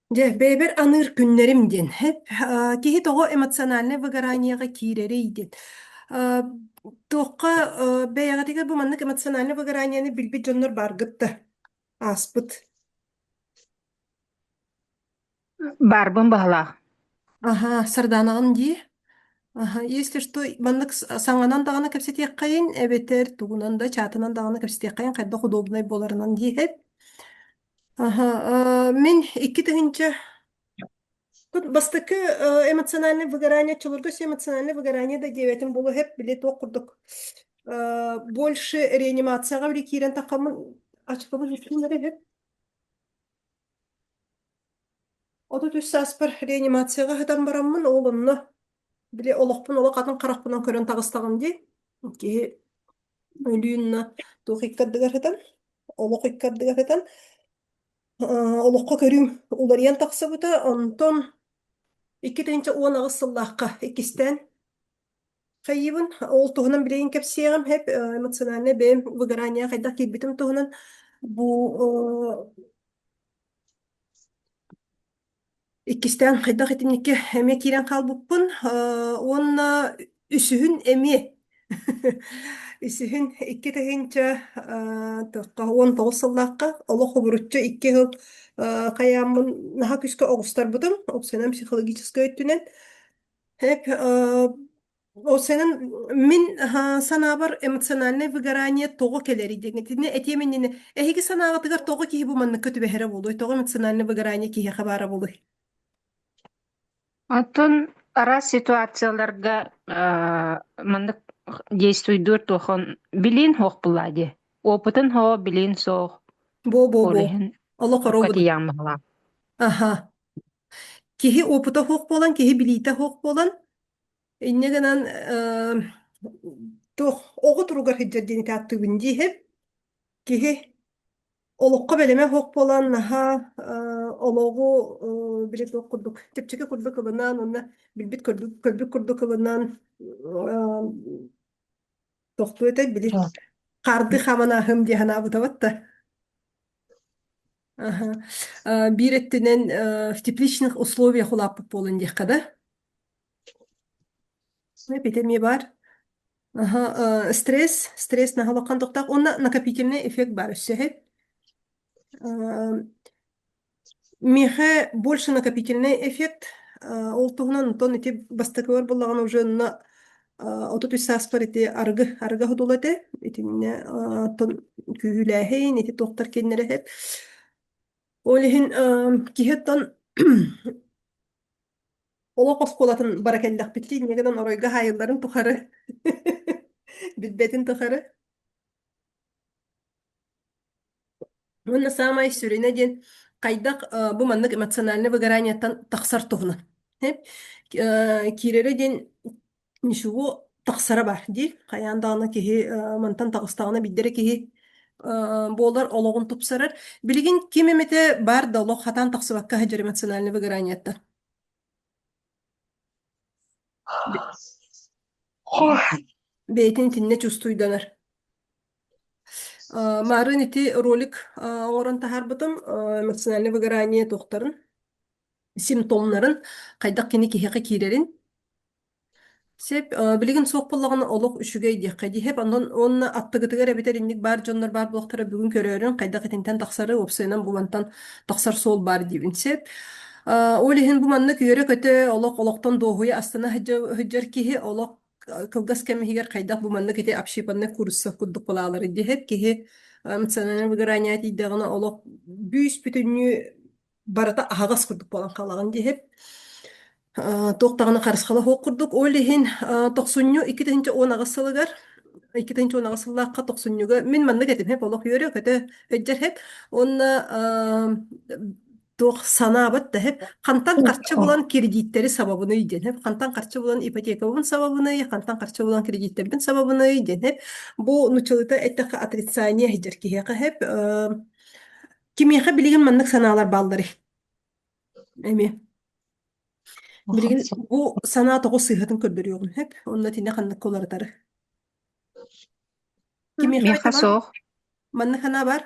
Дьэ, бэйэбэр аныыр күннэрим диэн. Киһи тоҕо эмоциональнай выгоранияҕа киирэрий диэн. Туохха бэйэҕитигэр бу маннык эмоциональнай выгоранияны билбит дьоннор бааргыт да ааспыт. Баарбын баһылаах. Аһа, Сардаанаҕын дии. Аһа, если что, маннык саҥанан даҕаны кэпсэтиэххэйин, эбэтэр тугунан да, чаатынан даҕаны кэпсэтиэххэйин, хайдах удобнай буоларынан диэһэт. Аһа, мин 2000 тут бастакы эмоциональное выгорание, оччолорго все эмоциональное выгорание да диэбэтим буолуо сөп, били туох курдук больше реанимацияҕа били киирэн таххаммын ачыкыбын үстүннэрэ сөп. 33 сааспар реанимацияҕа сытан бараммын, ол онно били олохпун олох атын харахпынан көрөн таҕыстаҕым дии. Киһи өлүүнна туох иккардыгар сытан, олох иккардыгар сытан, олоххо көрүүм уларыйан тахсыбыта. Онтон 2018 сыллаахха иккистээн хайыыбын. Ол туһунан билигин кэпсиэҕим. Хэп эмоциональнай бэйэм выгорание хайдах киирбитим туһунан бу Иккистээн хайдах итинниккэ эмиэ киирэн хаалбыппын уонна үсүһүн эмиэ үсүһүн 2000 19 сыллаахха олох обуруччу 2 сыл хайааммын наһаа күүскэ оҕустарбытым, уопсайынан психологическай өттүнэн. Эп Ол сенен мин санаабар эмоциональное выгорание тоҕо кэлэрий диэн итиннэ этиэм иннинэ эһиги санааҕытыгар тоҕо киһи бу манныкка түбэһэрэ буолуой? Тоҕо эмоциональное выгорание киһиэхэ баара буолуой? Оттон араас ситуацияларга маннык действуйдуур туохон билиин суох булаа дии. Опытын суох, билиин суох. Бо-бо-бо. Ол иһин Олох окко хоруобун. тиийэҕин баҕалаах. Аха. Киһи опыта суох буолан, киһи билиитэ суох буолан, Инньэ гынан туох оҕо туругар сылдьар диэн ааттыыбын дии Киһи олоххо бэлэмэ суох буолан наһаа олоҕу били туох курдук чэпчэки курдук ылынан уонна билбит көрбүт курдук ылынан тохтуу этэ били хаардыы хааман ааһым дии санаабытабыт да. Аха. Биир өттүнэн в тепличных условиях улааппыт буолан диэххэ да. Эпит эмиэ баар. Аха, стресс, стресс наһаа улахан тохтоох уонна накопительный эффект баар өссө иһит. Миэхэ больше накопительный эффект. Ол туһунан онтон ити бастакыбар буоллаҕына уже онно 33 сааспар ити арыгы, арыгы содула этэ. Итиннэ оттон күүһүлээһин, ити туохтар киэннэрэ иһит. Ол иһин киһи оттон Олох оскуолатын бара кэллэхпитий, инньэ гынан оройго хаайылларын тухары, билбэтин тухары. Уонна саамай сүрүнэ диэн хайдах бу маннык эмоциональнай выгоранияттан тахсар туһунан. Киирэрэ диэн ничего тахсара баар дии. Хайаан даҕаны киһи мантан таҕыстаҕына биирдэрэ киһи буолар олоҕун тупсарар. Билигин ким эмэтэ баар да олох хатаан тахсыбакка сылдьар эмоциональнай выгоранияттан. Бэйэтин итиннэ чувствуйданар. Марын ити ролик оҥорон таһаарбытым эмоциональное выгорание туохтарын, симптомнарын, хайдах кини киһиэхэ киирэрин Сөп, билигин суох буоллаҕына олох үчүгэй диэххэ дии. Сөп, онон уонна аттыгытыгар эбэтэр инник баар дьоннор баар буолуохтара бүгүн көрөөрүн хайдах итинтэн тахсары уопсайынан бу мантан тахсар суол баар диибин. Сөп. Ол иһин бу маннык үөрэ-көтө олох олохтон дуоһуйа астына сылдьар киһи олох кылгас кэм иһигэр хайдах бу маннык ити общепанный курса курдук булаалары диэһэп киһи эмоциональное выгорание тиийдэҕинэ олох бүүс бүтүннүү барыта аһаҕас курдук буолан хаалаҕын диэһип. Туох даҕаны харысхала суох курдук. Ол иһин тохсунньу 2018 сылыгар 2018 сыллаахха тохсунньуга мин маннык этим хэп олох үөрэ-көтө өйдер хэп уонна туох санаабат да хэп хантан харчы булан кредиттэри сабабыный диэн хэп хантан харчы булан ипотекабын сабабыный хантан харчы булан кредиттэрбин сабабыный диэн хэп бу нуччалыта эттэххэ отрицание сылдьар киһиэхэ хэп Кимиэхэ билигин маннык санаалар баалларый? Эмиэ. Билигин бу санаа тоҕо сыыһатын көрдөрүөҕүн сөп. Онно итиннэ ханнык уларытары. Кимиэхэ Миэхэ бар? суох. Маннык санаа бар.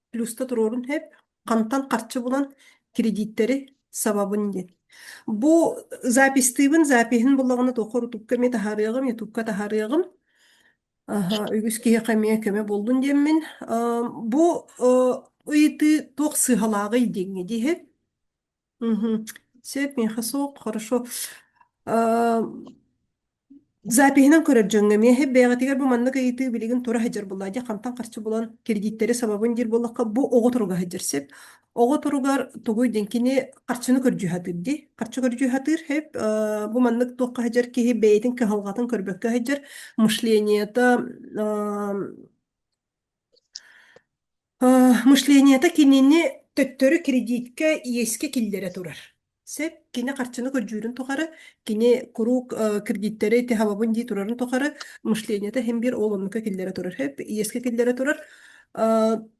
Плюста туруорун сөп. Хантан харчы булан кредиттэри. Сабабын диэн. Бу запистыыбын, запиһын буллаҕына туохха рутубка эмиэ таһаарыаҕым, ютубка таһаарыаҕым. Аһа, үгүс киһиэхэ эмиэ көмө буоллун диэммин. Бу ыйытыы туох сыыһалааҕый диэҥҥэ диэһи. Мгм. Сөп, миэхэ суох, хорошо. Запиһынан көрөр дьоҥҥо миэхэ бэйэҕитигэр бу маннык ыйытыы билигин тура сылдьар буолла дьэ хантан харчы булан кредиттэри сабабын диир буоллахха бу оҕо туруга сылдьар сөп. Оҕо туругар тугуй диэн кини харчыны көрдүү сатыыр дии. Харчы көрдүү сатыыр сөп. Бу маннык туохха сылдьар киһи бэйэтин кыһалҕатын көрбөккө сылдьар мышлениета Мышлениета кинини төттөрү кредиткэ иэскэ киллэрэ турар. Сөп, кини харчыны көрдүүрүн тухары, кини куруук кредиттэри ити дии турарын тухары мышлениета син биир ол оннука киллэрэ турар. Сөп, иэскэ киллэрэ турар.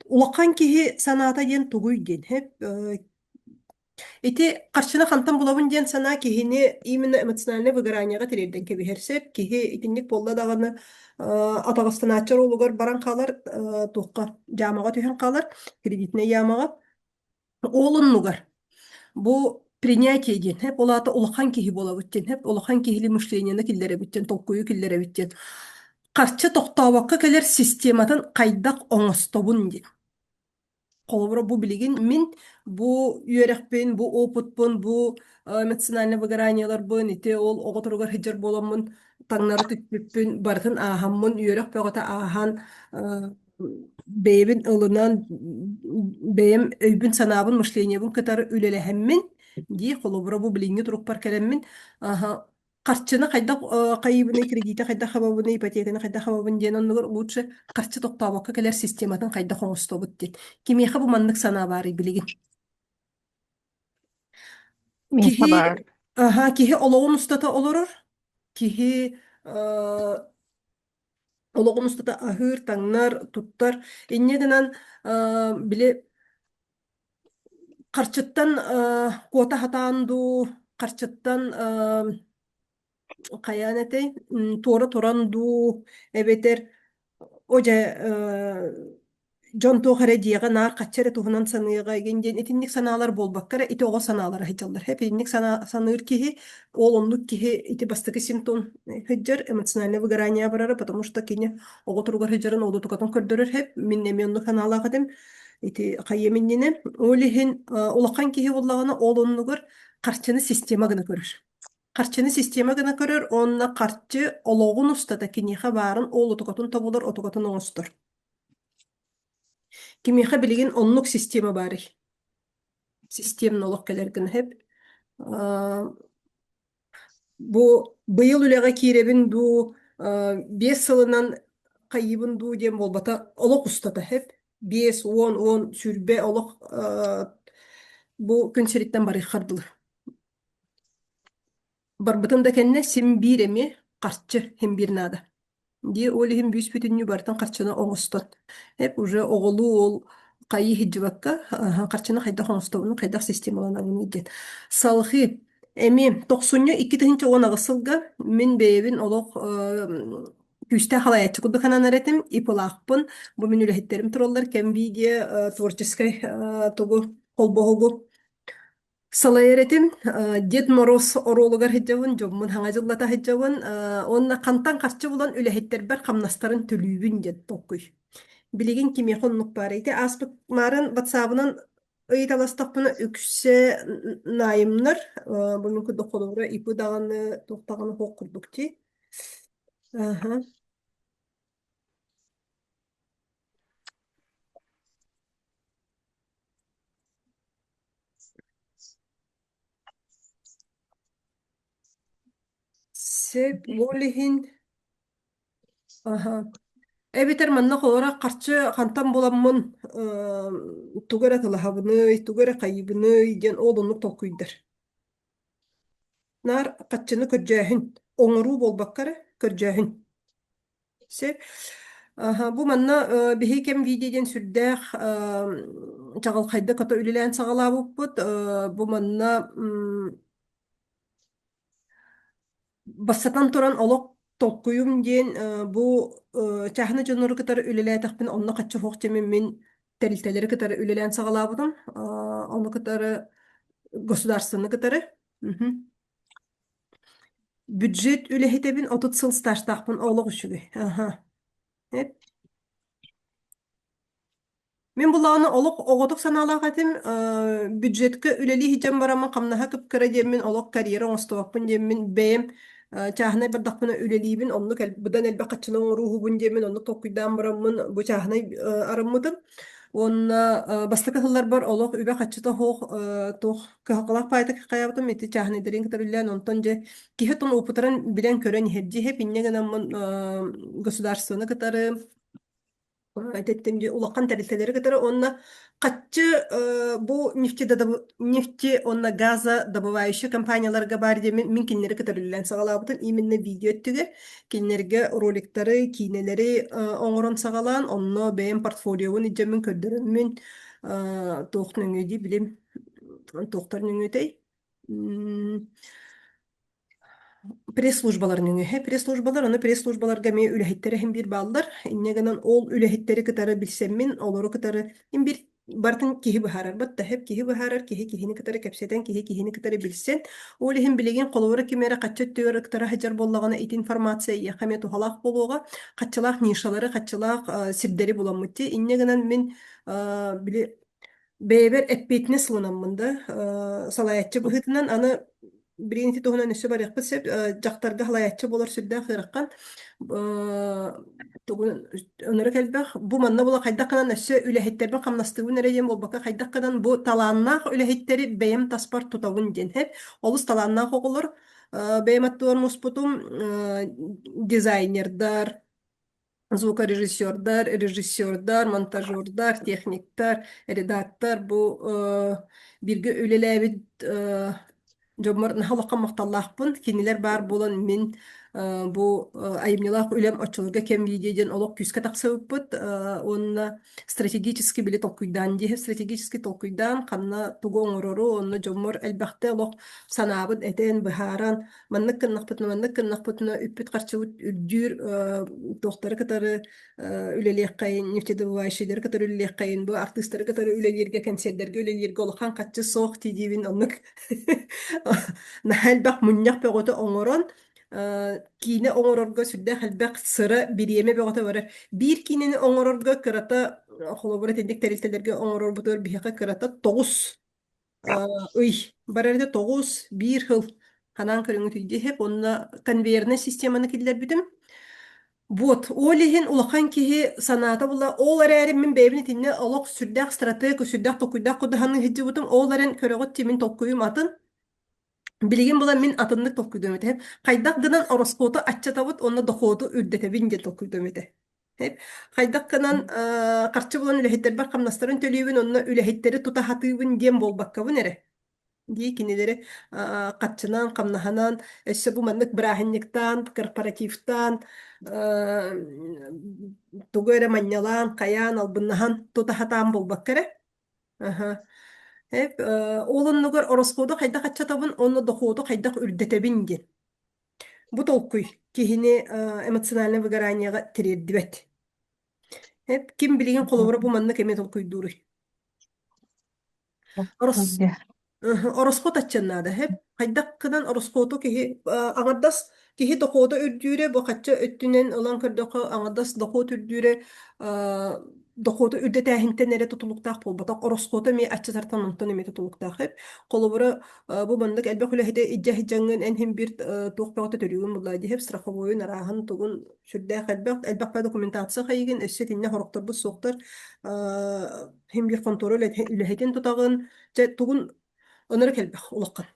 Улахан киһи санаата диэн тугуй диэн. Сөп, Ити харчыны хантан булабын диэн санаа киһини именно эмоциональнай выгоранияҕа тириэрдэн кэбиһэр сөп. Киһи итинник буолла даҕаны атаҕастанааччы оруолугар баран хаалар, туохха дьаамаҕа түһэн хаалар, кредитнэй яамаҕа. Ол оннугар бу принятие диэн һэп, ол аата улахан киһи буолабыт диэн һэп, улахан киһили мышлениены киллэрэбит диэн, толкуйу киллэрэбит диэн. Харчы тохтообокко кэлэр систематын хайдах оҥостобун диэн. Холобура, бу билигин мин бу үөрэхпин, бу опытпын, бу эмоциональнай выгораниеларбын, ити ол оҕо туругар сылдьар буоламмын таҥнары түспүппүн барытын ааһаммын, үөрэх бөҕөтө ааһан бэйэбин ылынан, бэйэм өйбүн-санаабын, мышлениебын кытары үлэлэһэммин дии, холобура, бу билиҥҥи турукпар кэлэммин, харчыны хайдах хайыыбыный, кредити хайдах хабабыный, ипотеканы хайдах хабабын диэн оннугар лучше харчы тохтообокко кэлэр систематын хайдах оҥостобут диэн. Кимиэхэ бу маннык санаа баарый билигин? Миэхэ Киһи баар. аха, киһи олоҕун устата олорор, киһи олоҕун устата аһыыр, таҥнар, туттар. Инньэ гынан били харчыттан куота сатаан дуу, харчыттан хайаан этэй, туора туран дуу, эбэтэр о дьэ дьон туох эрэ диэҕэ наар хачча эрэ туһунан саныаҕа игин диэн итинник санаалар буолбакка эрэ ити оҕо санаалара сылдьаллар. Итинник санаа саныыр киһи ол оннук киһи ити бастакы симптом сылдьар эмоциональное выгорание барара, потому что кини оҕо туругар сылдьарын олутукатын көрдөрөр хэп мин эмиэ оннук санаалаах этим ити хайыам иннинэ. Ол иһин улахан киһи буоллаҕына ол оннугар харчыны система гына көрөр. Харчыны система гына көрөр уонна харчы олоҕун устата киниэхэ баарын ол отукатын тобулар, отукатын оҥостор. Кимиэхэ билигин оннук система баарый? Системно олох кэлэр гына хэп. Бу быйыл үлэҕэ киирэбин дуу, 5 сылынан хайыыбын дуу диэн буолбата, олох устата хэп. 5, 10, 10, 20 олох бу күн сириттэн барыаххар дылы. Барбытын да кэннэ син биир эмиэ харчы син биир наада. Дии ол иһин бүүс-бүтүннүү барытын харчыны оҥостон, эп уже оҕолуу ол хайыы сылдьыбакка, харчыны хайдах оҥостобунуй, хайдах системаланабыный диэн. Салҕыы эмиэ тохсунньу 2018 сылга мин бэйэбин олох күүстээх халайааччы курдук сананар этим, ИП-лаахпын, бу мин үлэһиттэрим тураллар, кэм-видео творческай тугу холбоһугу Салайар этим, Дед Мороз оруолугар сылдьабын, дьоммун хаҥа дьыллата сылдьабын уонна хантан харчы булан үлэһиттэрбэр хамнастарын төлүүбүн диэн толкуй. Билигин кимиэхэ оннук баар. Ити ааспыт маарын ватсабынан ыйыталастахпына үксэ наайымнар, бу мин курдук холобура ИП даҕаны туох даҕаны суох курдук дии. Аха. Сөп, ол иһин аха. Эбэтэр манна холоро харчы хантан буламмын тугу эрэ тылаһабыный, тугу эрэ хайыыбыный диэн ол оннук толкуйдар. Наар харчыны көрдьөөһүн, оҥоруу буолбакка эрэ көрдьөөһүн. Сөп. Аха, бу манна биһи кэм видео диэн сүрдээх чаҕылхайдык хото үлэлээн саҕалаабыппыт. Бу манна бастатан туран олох толкуйум диэн бу чааһынай дьоннору кытары үлэлээтэхпинэ онно хаччы суох дьэмин мин тэрилтэлэри кытары үлэлээн саҕалаабытым. Ону кытары. Государствоны кытары. Мгм. Бюджет үлэһитэбин 30 сыл стажтаахпын олох үчүгэй. Аха. Эп. Мин булааны олох оҕотук санаалаах этим. Бюджетка үлэлии сылдьан бараммын хамнаһа кып-кыра диэммин олох карьера оҥостубаппын диэммин бэйэм чааһынай бардахпына үлэлиибин, оннук быдан элбэх хаччыны оҥорууһубун диэммин оннук толкуйдаан бараммын бу чааһынай арыммытым. Уонна бастакы сылларбар олох үбэ-хаччыта суох туох кыһалҕалаах паайта хайаабытым ити чааһынайдарын кытары үлэлээн онтон дьэ киһи тон опытыран билэн-көрөн иһэр дьиһэ инньэ гынаммын государствоны кытары Этэттим дии улахан тэрилтэлэри кытары уонна хаччы бу нефти уонна газа добывающий компанияларга баар диэммин мин кинилэри кытары үлэлээн саҕалаабытым именно видео өттүгэр кинилэргэ роликтары киинэлэри оҥорон саҕалаан онно бэйэм портфолиобун илдьэммин көрдөрөммүн туох нөҥүө дии билим туохтар нөҥүөтэй Пресс-службалар нөҥүө. Пресс-службалар, ону пресс-службаларга эмиэ үлэһиттэр иһин биир бааллар. Инньэ гынан ол үлэһиттэри кытары билсэммин, олору кытары им биир барытын киһи быһаарар. Баттаһып киһи быһаарар, киһи киһини кытары кэпсэтэн, киһи киһини кытары билсэн. Ол иһин билигин холобура ким эрэ хаччы өттүгэр ыктара сылдьар буоллаҕына, ити информация эйиэхэ эмиэ туһалаах буолуоҕа. Хаччылаах нишалары, хаччылаах сирдэри буламмыт дии. Инньэ гынан мин били бэйэбэр эппиэтинэс ылынаммын да, салайааччы быһыытынан аны билигин ити туһунан өссө барыахпыт сөп. Дьахтарга салайааччы буолар сүрдээх ыарахан. Тугун ынырык элбэх. Бу манна була хайдах гынан өссө үлэһиттэрбин хамнастыыбын эрэ диэн буолбакка, хайдах гынан бу талааннаах үлэһиттэри бэйэм таспар тутабын диэн. Олус талааннаах оҕолор бэйэм аттыбар муспутум дизайнердар, звукорежиссердар, режиссердар, монтажердар, техниктар, редактор бу бииргэ үлэлээбит дьоммор наһаа улахан махталлаахпын. Кинилэр баар буолан мин бу айымньылаах үлэм оччолорго кэм видео диэн олох күүскэ тахсыбыппыт уонна стратегически били толкуйдаан диэһэ стратегически толкуйдаан ханна тугу оҥорору онно дьоммор элбэхтэ олох санаабын этэн быһааран маннык гыннахпытына, маннык гыннахпытына үппүт-харчыбыт үрдүүр туохтары кытары үлэлиэххэйин, нефтедобывающийдары кытары үлэлиэххэйин, бу артыыстары кытары үлэлииргэ, кэнсиэрдэргэ үлэлииргэ улахан харчы суох дии оннук наһаа элбэх мунньах бөҕөтө оҥорон киинэ оҥорорго сүрдээх элбэх сыра, бириэмэ бөҕөтө барар. Биир киинэни оҥорорго кырата, холобура итинник тэрилтэлэргэ оҥорорбутугар биһиэхэ кырата 9 ый барар этэ 9-1 сыл ханаан көрүҥү түйдиһип уонна конвейернай системаны киллэрбитим. Вот, ол иһин улахан киһи санаата була, ол эрээри мин бэйэбин итиннэ олох сүрдээх стратег, сүрдээх толкуйдаах кудаһаны сылдьыбытым, ол эрэн көрөҕүт мин толкуйум атын. Билигин була мин атыннык толкуйдуом этэ. Хайдах гынан ороскуоту аччатабыт уонна дохуоту үрдэтэбин диэн толкуйдуом этэ. Хайдах гынан харчы булан үлэһиттэрбэр хамнастарын төлүүбүн уонна үлэһиттэри тута сатыыбын диэн буолбаккабын эрэ дии кинилэри харчынан, хамнаһынан, өссө бу маннык бырааһынньыктаан, корпоративтаан, тугу эрэ манньалаан, хайаан, албыннаһан тута сатаан буолбакка эрэ. Аха. Ол оннугар ороскуоту хайдах аччатабын уонна дохуоту хайдах үрдэтэбин диэн. Бу толкуй киһини эмоциональнай выгоранияҕа тириэрдибэт. Ким билигин холобура бу маннык эмиэ толкуйдууруй? Орос Оросхуот аччыан наада. Хайдах гынан ороскуоту киһи аҥардас киһи дохуота үрдүүрэ бу хачча өттүнэн ылан көрдөххө аҥардас дохуот үрдүүрэ дохуоту үрдэтээһинтэн эрэ тутулуктаах буолбатах ороскуота эмиэ аччатартан онтон эмиэ тутулуктаах. Холобура бу маннык элбэх үлэһити илдьэ сылдьаҥҥын эн иһин биир туох бөҕөтө төлүүгүн буллаа диэһэп страховойун арааһын тугун сүрдээх элбэх элбэх документация хайыгын өссө итиннэ сорохторбут суохтар иһин биир хонтуора үлэһитин тутаҕын чэ тугун ынырык элбэх улаххан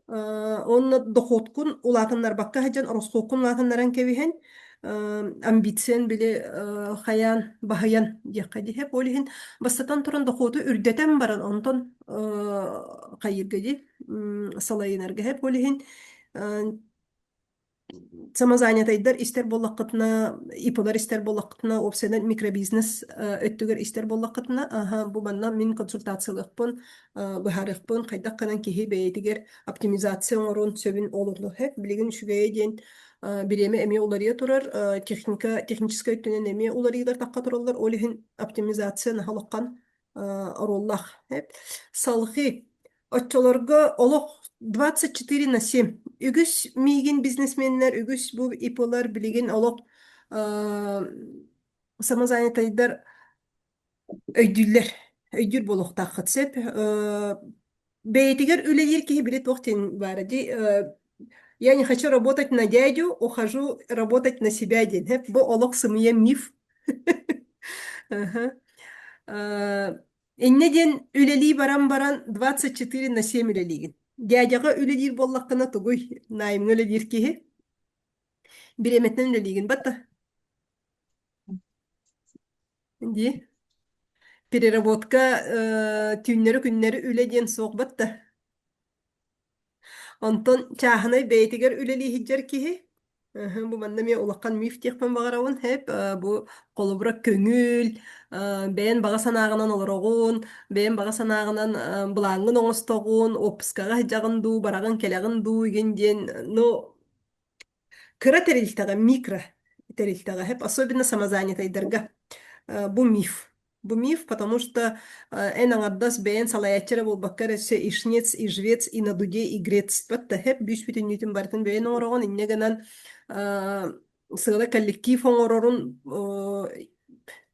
Уонна дохуоткун улаатыннарбакка сылдьан ороскуоккун улаатыннаран кэбиһэн амбициян били хайаан баһыйан диэххэ диһэ ол иһин бастатан туран дохуоту үрдэтэн баран онтон хайыырга дии салайынарга һэп ол иһин самозанятайдар истэр буоллаххытына, ИП-лар истэр буоллаххытына, уопсайынан микробизнес өттүгэр истэр буоллаххытына, аха, бу манна мин консультациялыахпын, быһаарыахпын, хайдах гынан киһи бэйэтигэр оптимизация оҥоруон сөбүн ол онно сөп. Билигин үчүгэйэ диэн бириэмэ эмиэ уларыйа турар, техника, техническэй өттүнэн эмиэ уларыйыылар тахха тураллар, ол иһин оптимизация наһаа улахан оруоллаах. Салгыы. Оччолорго олох 24 на 7 үгүс миигин бизнесменнэр, үгүс бу ИП-лар билигин олох самозанятайдар өйдүүллэр, өйдүүр буолуохтааххыт сөп. Бэйэтигэр үлэлиир киһи били туох диэн баара дии я не хочу работать на дядю, ухожу работать на себя диэн. Бу олох сымыйа миф. Инньэ диэн үлэлии баран баран 24 на 7 үлэлиигин. Дядяҕа үлэлиир буоллаххына тугуй, наймҥа үлэлиир киһи бириэмэтинэн үлэлиигин батта дии. Переработка түүннэри-күннэри үлэ диэн суох батта. Онтон чааһынай бэйэтигэр үлэлии сылдьар киһи, бу манна эмиэ улахан миф диэхпин баҕарабын, һэп бу холобура көҥүл, бэйэн баҕа санааҕынан олороҕун, бэйэн баҕа санааҕынан былааҥҥын оҥостоҕун, уоппускаҕа сылдьаҕын дуу, бараҕын кэлэҕин дуу игин диэн, ну кыра тэрилтэҕэ, микро тэрилтэҕэ, һэп особенно самозанятайдарга бу миф. Бу миф, потому что эн аҥардас бэйэн салайааччы эрэ буолбакка эрэ өссө и шнец, и жвец, и на дуде, и грец һэп бүүс бүтүннүүтүн барытын бэйэн оҥороҕун, инньэ гынан сыала коллектив оҥорорун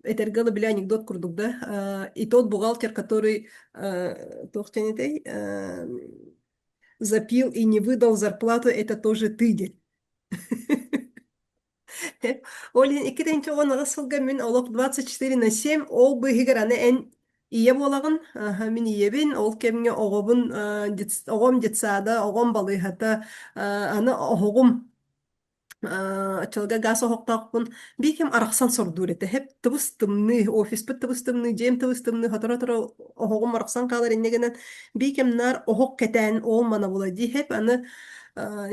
этэргэ дылы били анекдот курдук да и тот бухгалтер, который туох диэн этэй запил и не выдал зарплату, это тоже ты диэн. Ол иһин 2018 сылга мин олох 24 на 7 ол быыһыгар аны эн ийэ буолаҕын, аһа, мин ийэбин, ол кэмҥэ оҕобун оҕом детсада, оҕом балыыһата, аны оһоҕум Оччолорго гаас оһохтоохпун. Биир кэм арахсан сордуур этэ. Һэп тыбыс-тымныы, офиспыт тыбыс-тымныы, дьиэм тыбыс-тымныы, сотору-сотору оһоҕум арахсан хаалар инньэ гынан биир кэм наар оһох кэтээн ол манабыла дии. Һэп аны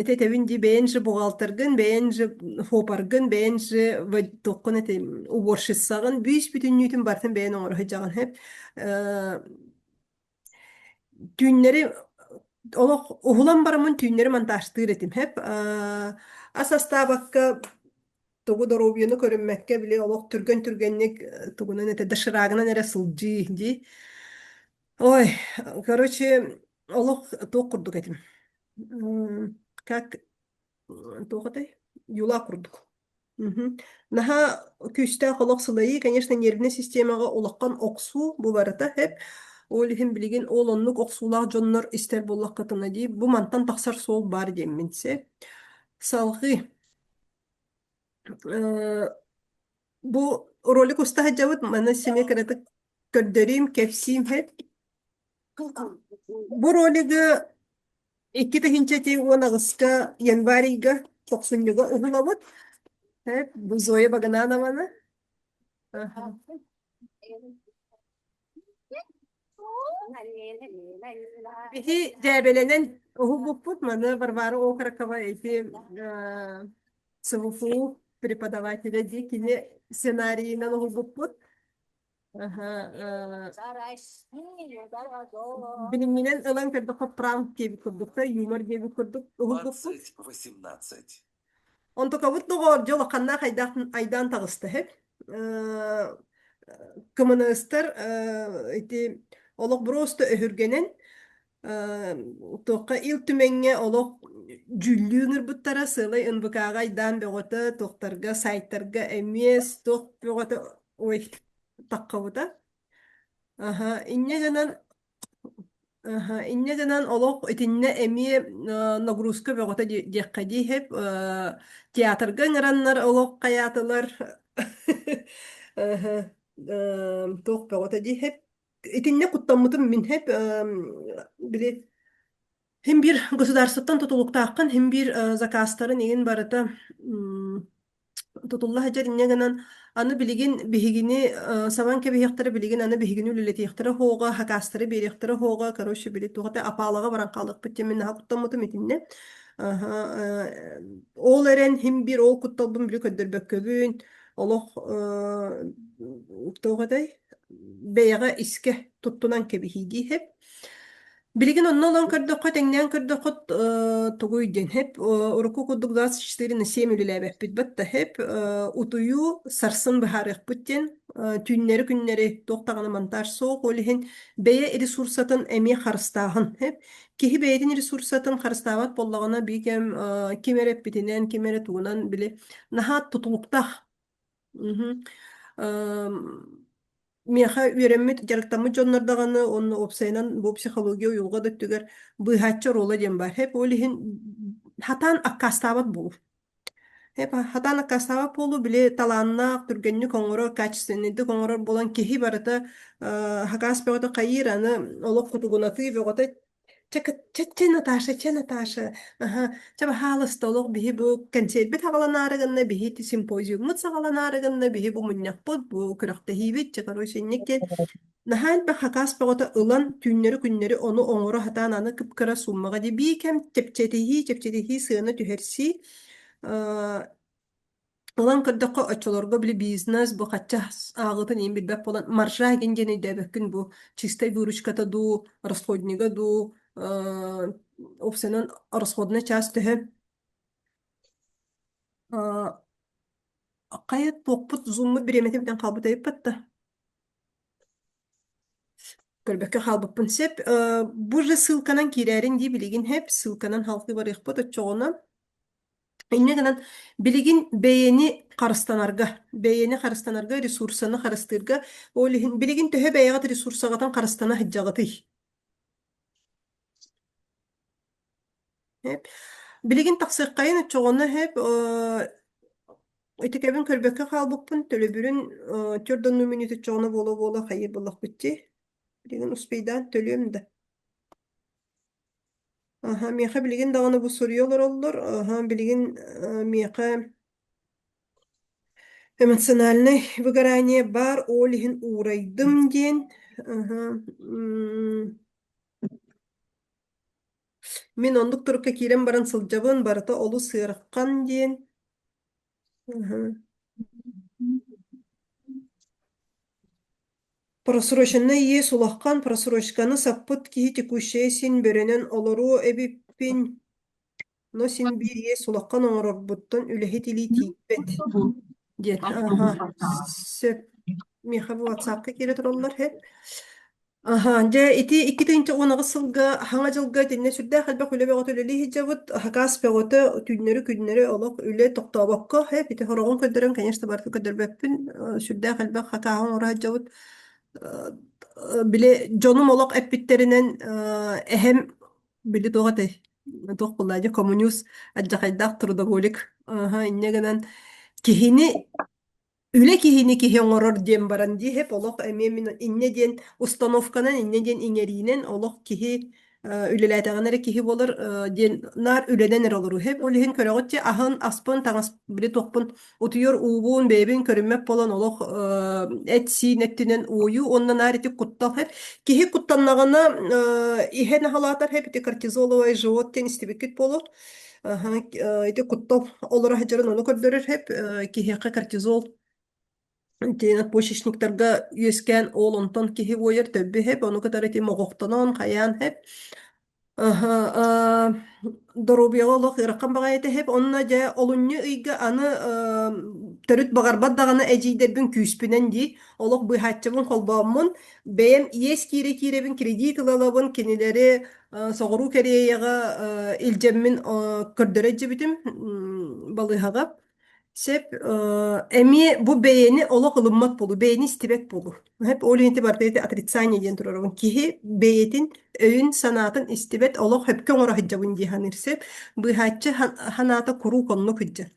ити этэбин дии бэйэн же бухгалтергын, бэйэн же фопаргын, бэйэн же туоххун эти уборщицаҕын бүүс бүтүннүүтүн барытын бэйэн оҥоро сылдьаҕын. Һэп Түүннэри олох уһулан бараммын түүннэри монтажтыыр этим һэп ас астаабакка тугу доруобуйаны көрүммэккэ били олох түргэн-түргэнник тугунан этэ доширагынан эрэ сылдьыы дии. Ой, короче, олох туох курдук этим. Как туох этэй? Юла курдук. Мгм. Наһаа күүстээх олох сылайыы, конечно, нервнэй системаҕа улахан охсуу бу барыта һэп. Ол иһин билигин ол оннук охсуулаах дьоннор истэр буоллаххытына дии, бу мантан тахсар суол баар диэммин сэ. Салҕыы. Э, бу ролик уста сылдьабыт, маны сэмэ кыратык көрдөрүүм, кэпсиим һэп. Бу ролигы 2018-ка январь ыйга тохсунньуга уһулабыт. Бу Зоя Багананованы. Биһи дьээбэлэнэн уһулбуппут. Маны Варвара Окорокова ити СВФУ преподавателэ дии кини сценарийынан уһулбуппут. Билиҥҥинэн ылан көрдөххө пранк диэбит курдук, юмор диэбит курдук уһулбуппут. 20:18. Онтукабыт доҕоор, дьэ улаханнаах айдаан таҕыста үһү. КМНС-тар ити олох просто өһүргэнэн туохха Ил Түмэҥҥэ олох дьүүллүү ыҥырбыттара, сыалай НВК-ҕа айдаан бөҕөтө, туохтарга, сайтарга эмиэ туох бөҕөтө ой таххабыта. Аһа, инньэ гынан аһа, инньэ гынан олох итиннэ эмиэ нагрузка бөҕөтө диэххэ дии сөп. Театрга ыҥыраннар олох хайаатылар. Аһа, туох бөҕөтө дии сөп. Итиннэ куттаммытым мин сөп. Били Һин биир государствоттан тутулуктааххын, һин биир заказтарын игин барыта тутулла сылдьар инньэ гынан аны билигин биһигини сабан кэбиһиэхтэрэ билигин аны биһигини үлэлэтиэхтэрэ суоҕа хакаастары биэриэхтэрэ суоҕа короче били туох этэ апаалаҕа баран хаалыахпыт диэн мин наһаа куттаммытым итиннэ ол эрэн һин биир ол кутталбын били көрдөрбөккөбүн олох туох этэй бэйэҕэ искэ туттунан кэбиһии дии сөп. Билигин онно ылан көрдөххө, тэҥнээн көрдөххө, тугуй диэн һэп урукку курдук 24 на 7 үлэлээбэппит батта һэп утуйуу сарсын быһаарыахпыт диэн түүннэри-күннэри туох даҕаны монтаж суох, ол иһин бэйэ ресурсатын эмиэ харыстааһын һэп. Киһи бэйэтин ресурсатын харыстаабат буоллаҕына, биир кэм ким эрэ эппитинэн, ким эрэ тугунан били наһаа тутулуктаах. Мгм. Миэхэ үөрэммит, дьарыктаммыт дьоннор даҕаны уонна уопсайынан бу психология уйулҕа да өттүгэр быыһааччы оруола диэн баар. Хэп ол иһин хатаан аккаастаабат буолуу. Хэп хатаан аккаастаабат буолуу били талааннаах, түргэнник оҥорор, качественныйдык оҥорор буолан киһи барыта хакаас бөҕөтө хайыыр аны олох кутугунатыы бөҕөтө Чэ, чэ, чэ, Наташа, чэ, Наташа, аһа, чэ, баһаалыста, олох биһи бу кэнсиэрбит саҕаланаары гынна, биһи ити симпозиуммут саҕаланаары гынна, биһи бу мунньахпыт, бу күрэхтэһиибит, чэ, короче, инник диэн наһаа элбэх хакаас бөҕөтө ылан, түүннэри-күннэри ону оҥоро сатаан аны кып-кыра сууммаҕа дии бии кэм чэпчэтиһии, чэпчэтиһии сыана түһэрсии, Ылан көрдөххө, оччолорго били бизнес бу хачча ааҕыытын иин билбэт буолан, маржа игин диэн өйдөөбөккүн бу чистай выручката дуу, расходнига дуу, уопсайынан расходная часть төһө хайа туохпут зуммут бириэмэтэ бүтэн хаалбыт эбиппит да. Көрбөккө хаалбыппын сөп. Бу же ссылканан киирээрин дии билигин һэп, ссылканан халкыы барыахпыт оччоҕуна. Инньэ гынан билигин бэйэни харыстанарга, бэйэни харыстанарга, ресурсаны харыстыырга, ол иһин билигин төһө бэйэҕит ресурсаҕытын харыстана сылдьаҕытый? Һэп. Билигин тахсыаххайын оччоҕуна һэп итикэбин көрбөккө хаалбыппын, төлөбүрүн төрдонну мүнүүт оччоҕуна буола-буола хайыы буллахпыт дии. Билигин успейдаан төлүөм да. Аһа, миэхэ билигин даҕаны бу суруйа олороллор. Аһа, билигин миэхэ эмоциональнай выгорание баар, ол иһин уурайдым диэн. Аһа, мин оннук турукка киирэн баран сылдьабын, барыта олус ыарахан диэн. Аһа. Просроченнай иэс улахан, просрочканы саппыт киһи текущая син бөрөнөн олоруо эбиппин, но син биир иэс улахан оҥорорбуттан үлэһит илии тиийбэт диэн. Аха, сөп. Миэхэ бу WhatsApp-ка киирэ тураллар һэ. Аха, дьэ ити 2018 сылга Хаҥа дьылга итиннэ сүрдээх элбэх үлэ бөҕөтө үлэлии сылдьабыт. Хакас бөҕөтө түүннэри-күннэри олох үлэ тохтообокко, һэ, ити хороҕун көрдөрөн, конечно, барытын көрдөрбөппүн. Сүрдээх элбэх хакааһы оҥоро сылдьабыт. Били дьонум олох эппиттэринэн эһэм били туох этэй туох буолла дьэ коммунист алдьархайдаах трудоголик аха инньэ гынан киһини Үлэ киһини киһи оҥорор диэн баран дии һэп олох эмиэ мин инньэ диэн установканан инньэ диэн иҥэриинэн олох киһи үлэлээтэҕинэ эрэ киһи буолар диэн наар үлэнэн эрэ олоруу һэп ол иһин көрөҕүт дии аһын аспын таҥас били туохпун утуйар уубун бэйэбин көрүммэт буолан олох эт-сиин өттүнэн уойуу уонна наар ити куттал һэп киһи куттаннаҕына иһэн аһалаатар һэп ити кортизоловый живот диэн истибиккит буолуо. Аһа, ити куттал олоро сылдьарын ону көрдөрөр һэп киһиэхэ кортизол ити надпочечниктарга үөскээн ол онтон киһи уойар төрбү һэп ону кытары ити моҕохтонон хайаан һэп Аһа, доруобуйаҕа олох ыарахан баҕайы этэ һэп онно дьэ олунньу ыйга аны төрүт баҕарбат даҕаны эдьиийдэрбин күүспүнэн дии олох быыһааччыбын холбооммун бэйэм иэс киирэ-киирэбин кредит ыла-ылабын кинилэри Соҕуруу Кореяҕа илдьэммин көрдөрө илдьибитим балыыһаҕа. Сөп эмиэ бу бэйэни олох ылыммат буолуу, бэйэни истибэт буолуу. Сөп ол иһин ити барыта ити отрицание диэн турарабын. Киһи бэйэтин өйүн-санаатын истибэт, олох сөпкө оҥоро сылдьабын дии саныыр сөп. Быыһааччы санаата куруук оннук сылдьар.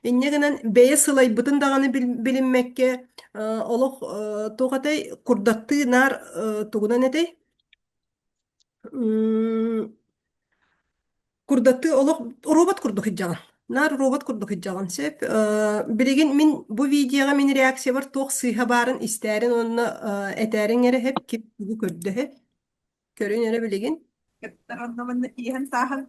Инньэ гынан бэйэ сылайбытын даҕаны билиммэккэ олох туох этэй курдаттыы наар тугунан этэй Курдаттыы олох робот курдук сылдьаҕын. Наар робот курдук сылдьаҕын сөп. Билигин мин бу видеоҕа мин реакциябар туох сыыһа баарын истээрин уонна этээриҥ эрэ сөп, ким тугу көрдө сөп. Көрүн эрэ билигин. Онно манна тииһэн сааһан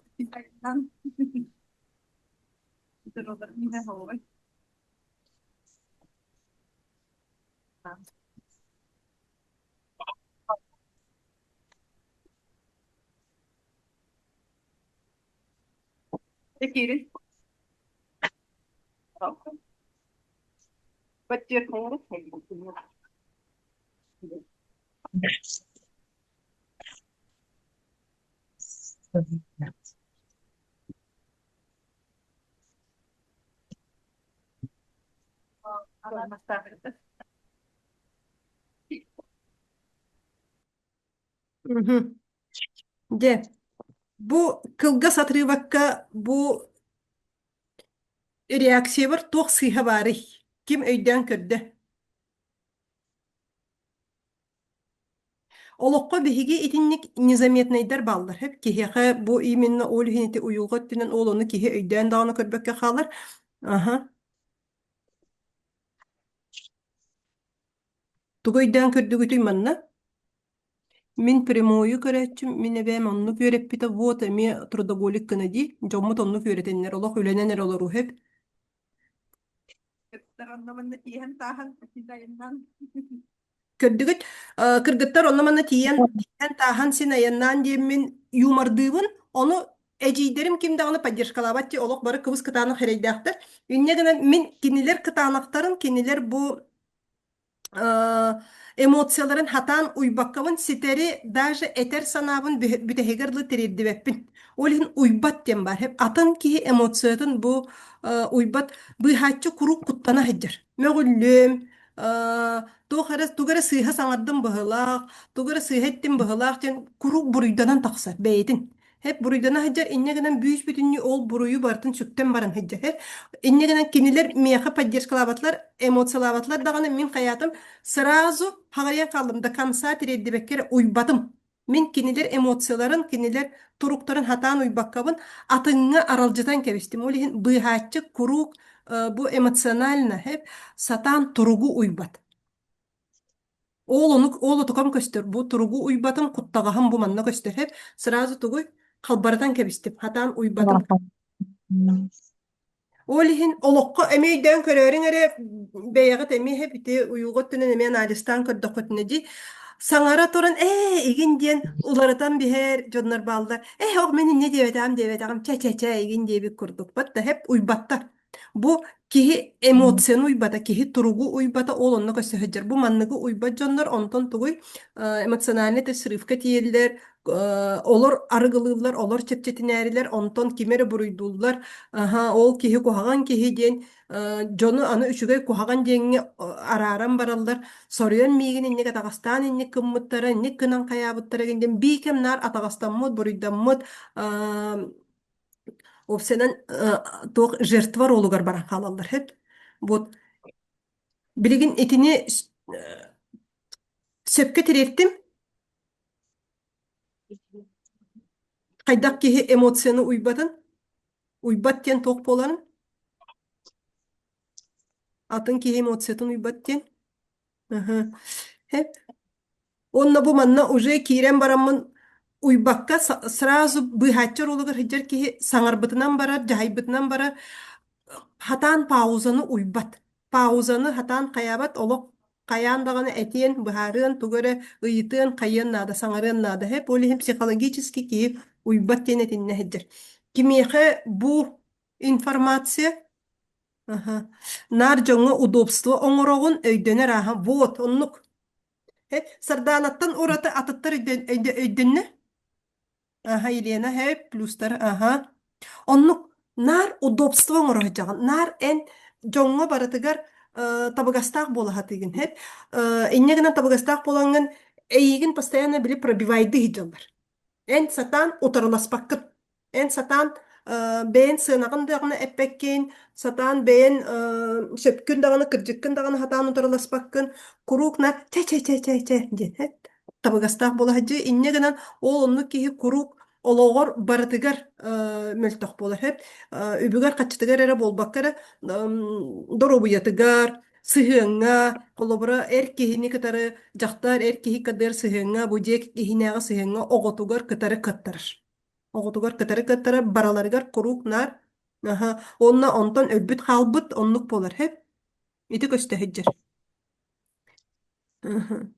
Киирин. Мгм. Дьэ, бу кылгас отрывокка бу реакциябар туох сыыһа баарый? Ким өйдөөн көрдө? Олоххо биһиги итинник незаметнайдар бааллар. Хөп киһиэхэ бу именно ол иһин ити уйулҕа өттүнэн ол ону киһи өйдөөн даҕаны көрбөккө хаалар. Аха. Тугу өйдөөн көрдүгүтүй манна? Мин прямую көрөөччүм, мин эбээм оннук үөрэппитэ вот эмиэ трудоголик гына дии. Дьоммут оннук үөрэтэннэр олох үлэнэн эрэ олоруу сөп. Онно-манна тииһэн тааһан айаннаан Көрдүгүт, э, кыргыттар онно-манна тиийэн тиийэн тааһан син айаннаан диэммин юмордыыбын. Ону эдьиийдэрим ким даҕаны поддержкалаабат дии олох бары кыбыс кытаанах эрэйдээхтэр. Инньэ гынан мин кинилэр кытаанахтарын, кинилэр бу эмоцияларын хатаан уйбаккабын ситэри даже этэр санаабын бүтэһигэр дылы тириэрдибэппин. Ол иһин уйбат диэн баар. Атын киһи эмоциятын бу уйбат быыһааччы куруук куттана сылдьар. Мөҕүллүөм, туох эрэ тугу эрэ сыыһа саҥардым быһыылаах, тугу эрэ сыыһа эттим быһыылаах диэн куруук буруйданан тахсар бэйэтин. Хэп буруйдана сылдьар инньэ гынан бүүс-бүтүннүү ол буруйу барытын сүктэн баран сылдьар. Хэп инньэ гынан кинилэр миэхэ поддержкалаабатылар, эмоциялаабатылар даҕаны мин хайаатым сразу хаҕарыйан хааллым до конца тириэрдибэккэ эрэ уйбатым. Мин кинилэр эмоцияларын, кинилэр туруктарын хатаан уйбаккабын атыҥҥа аралдьытан кэбистим. Ол иһин быыһааччы куруук э, бу эмоционально хэп сатаан туругу уйбат. Ол онук ол отукам көстөр. Бу туругу уйбатым, куттаҕаһым бу манна көстөр. Хэп сразу тугуй халбарытан кэбистим. Хатаан уйбатым. Ол иһин олоххо эмиэ өйдөөн көрөөрүҥ эрэ бэйэҕит эмиэ хэп ити уйулҕа өттүнэн эмиэ анализтаан көрдөххүтүнэ дии саҥара туран ээ игин диэн уларытан биһэр дьоннор бааллар. Ээ ох мин инньэ диэбэтэҕим диэбэтэҕим чэ чэ чэ игин диэбит курдукпат да хэп уйбаттар. Бу киһи эмоцияны уйбата, киһи туругу уйбата, ол онно көсө сылдьар. Бу манныгы уйбат дьоннор онтон тугуй э, эмоциональный срывка тиийэллэр, э, олор арыгылыыллар, олор чэпчэтинээрилэр, онтон кими эрэ буруйдууллар, аха, ол киһи куһаҕан киһи диэн э, дьону аны үчүгэй куһаҕан диэҥҥэ арааран бараллар. Соруйан миигин инник атаҕастаан инник гыммыттара, инник гынан хайаабыттара диэн биикэм наар атаҕастаммыт, буруйдаммыт, э, Уопсайынан туох жертва ролугар баран хаалаллар сөп. Вот билигин итини сөпкө тириэртим. Хайдах киһи эмоцияны уйбатын, уйбат диэн туох буоларын, атын киһи эмоциятын уйбат диэн. Ыһы. Сөп. Уонна бу манна уже киирэн бараммын уйбакка сразу быыһааччы оруолугар сылдьар киһи саҥарбытынан барар, дьаһайбытынан барар, хатаан паузаны уйбат. Паузаны хатаан хайаабат, олох хайаан даҕаны этиэн, быһаарыан, тугу эрэ ыйытыан, хайыан наада, саҥарыан наада. Һэп, ол иһин психологически киһи уйбат диэн этиннэ сылдьар. Кимиэхэ бу информация Аха. Наар дьоҥҥо удобство оҥороҕун, өйдөнөр ааһа. Вот, оннук. Э, Сардаанаттан ураты атыттар өйдөн, өйдө, өйдөннө? Аха, Елена, һэ, плюстар, аха. Оннук наар удобство оҥоро сылдьаҕын. Наар эн дьоҥҥо барытыгар э, табыгастаах буола сатыыгын, һэ. Э, инньэ гынан табыгастаах буолаҥҥын эйиигин постоянно били пробивайды сылдьаллар. Эн сатаан утарыласпаккын. Эн сатаан бэйэн сыанаҕын даҕаны эппэккин, сатаан бэйэн сөпкүн даҕаны, кырдьыккын даҕаны сатаан утарыласпаккын, куруук на чэ-чэ-чэ-чэ-чэ диэн табыгастаах буола сылдьыы. Инньэ гынан ол оннук киһи куруук олоҕор барытыгар мөлтөх буолар сөп. Үбүгэр-харчытыгар эрэ буолбакка эрэ доруобуйатыгар, сыһыаҥҥа, холобура, эр киһини кытары дьахтар эр киһи кытары сыһыаҥҥа, бу дьиэ иһинээҕи сыһыаҥҥа оҕотугар кытары кыттарар. Оҕотугар кытары кыттарар, бараларыгар куруук наар аһа, уонна онтон өлбүт хаалбыт оннук буолар һэп. Ити көстө сылдьар. Ыһы.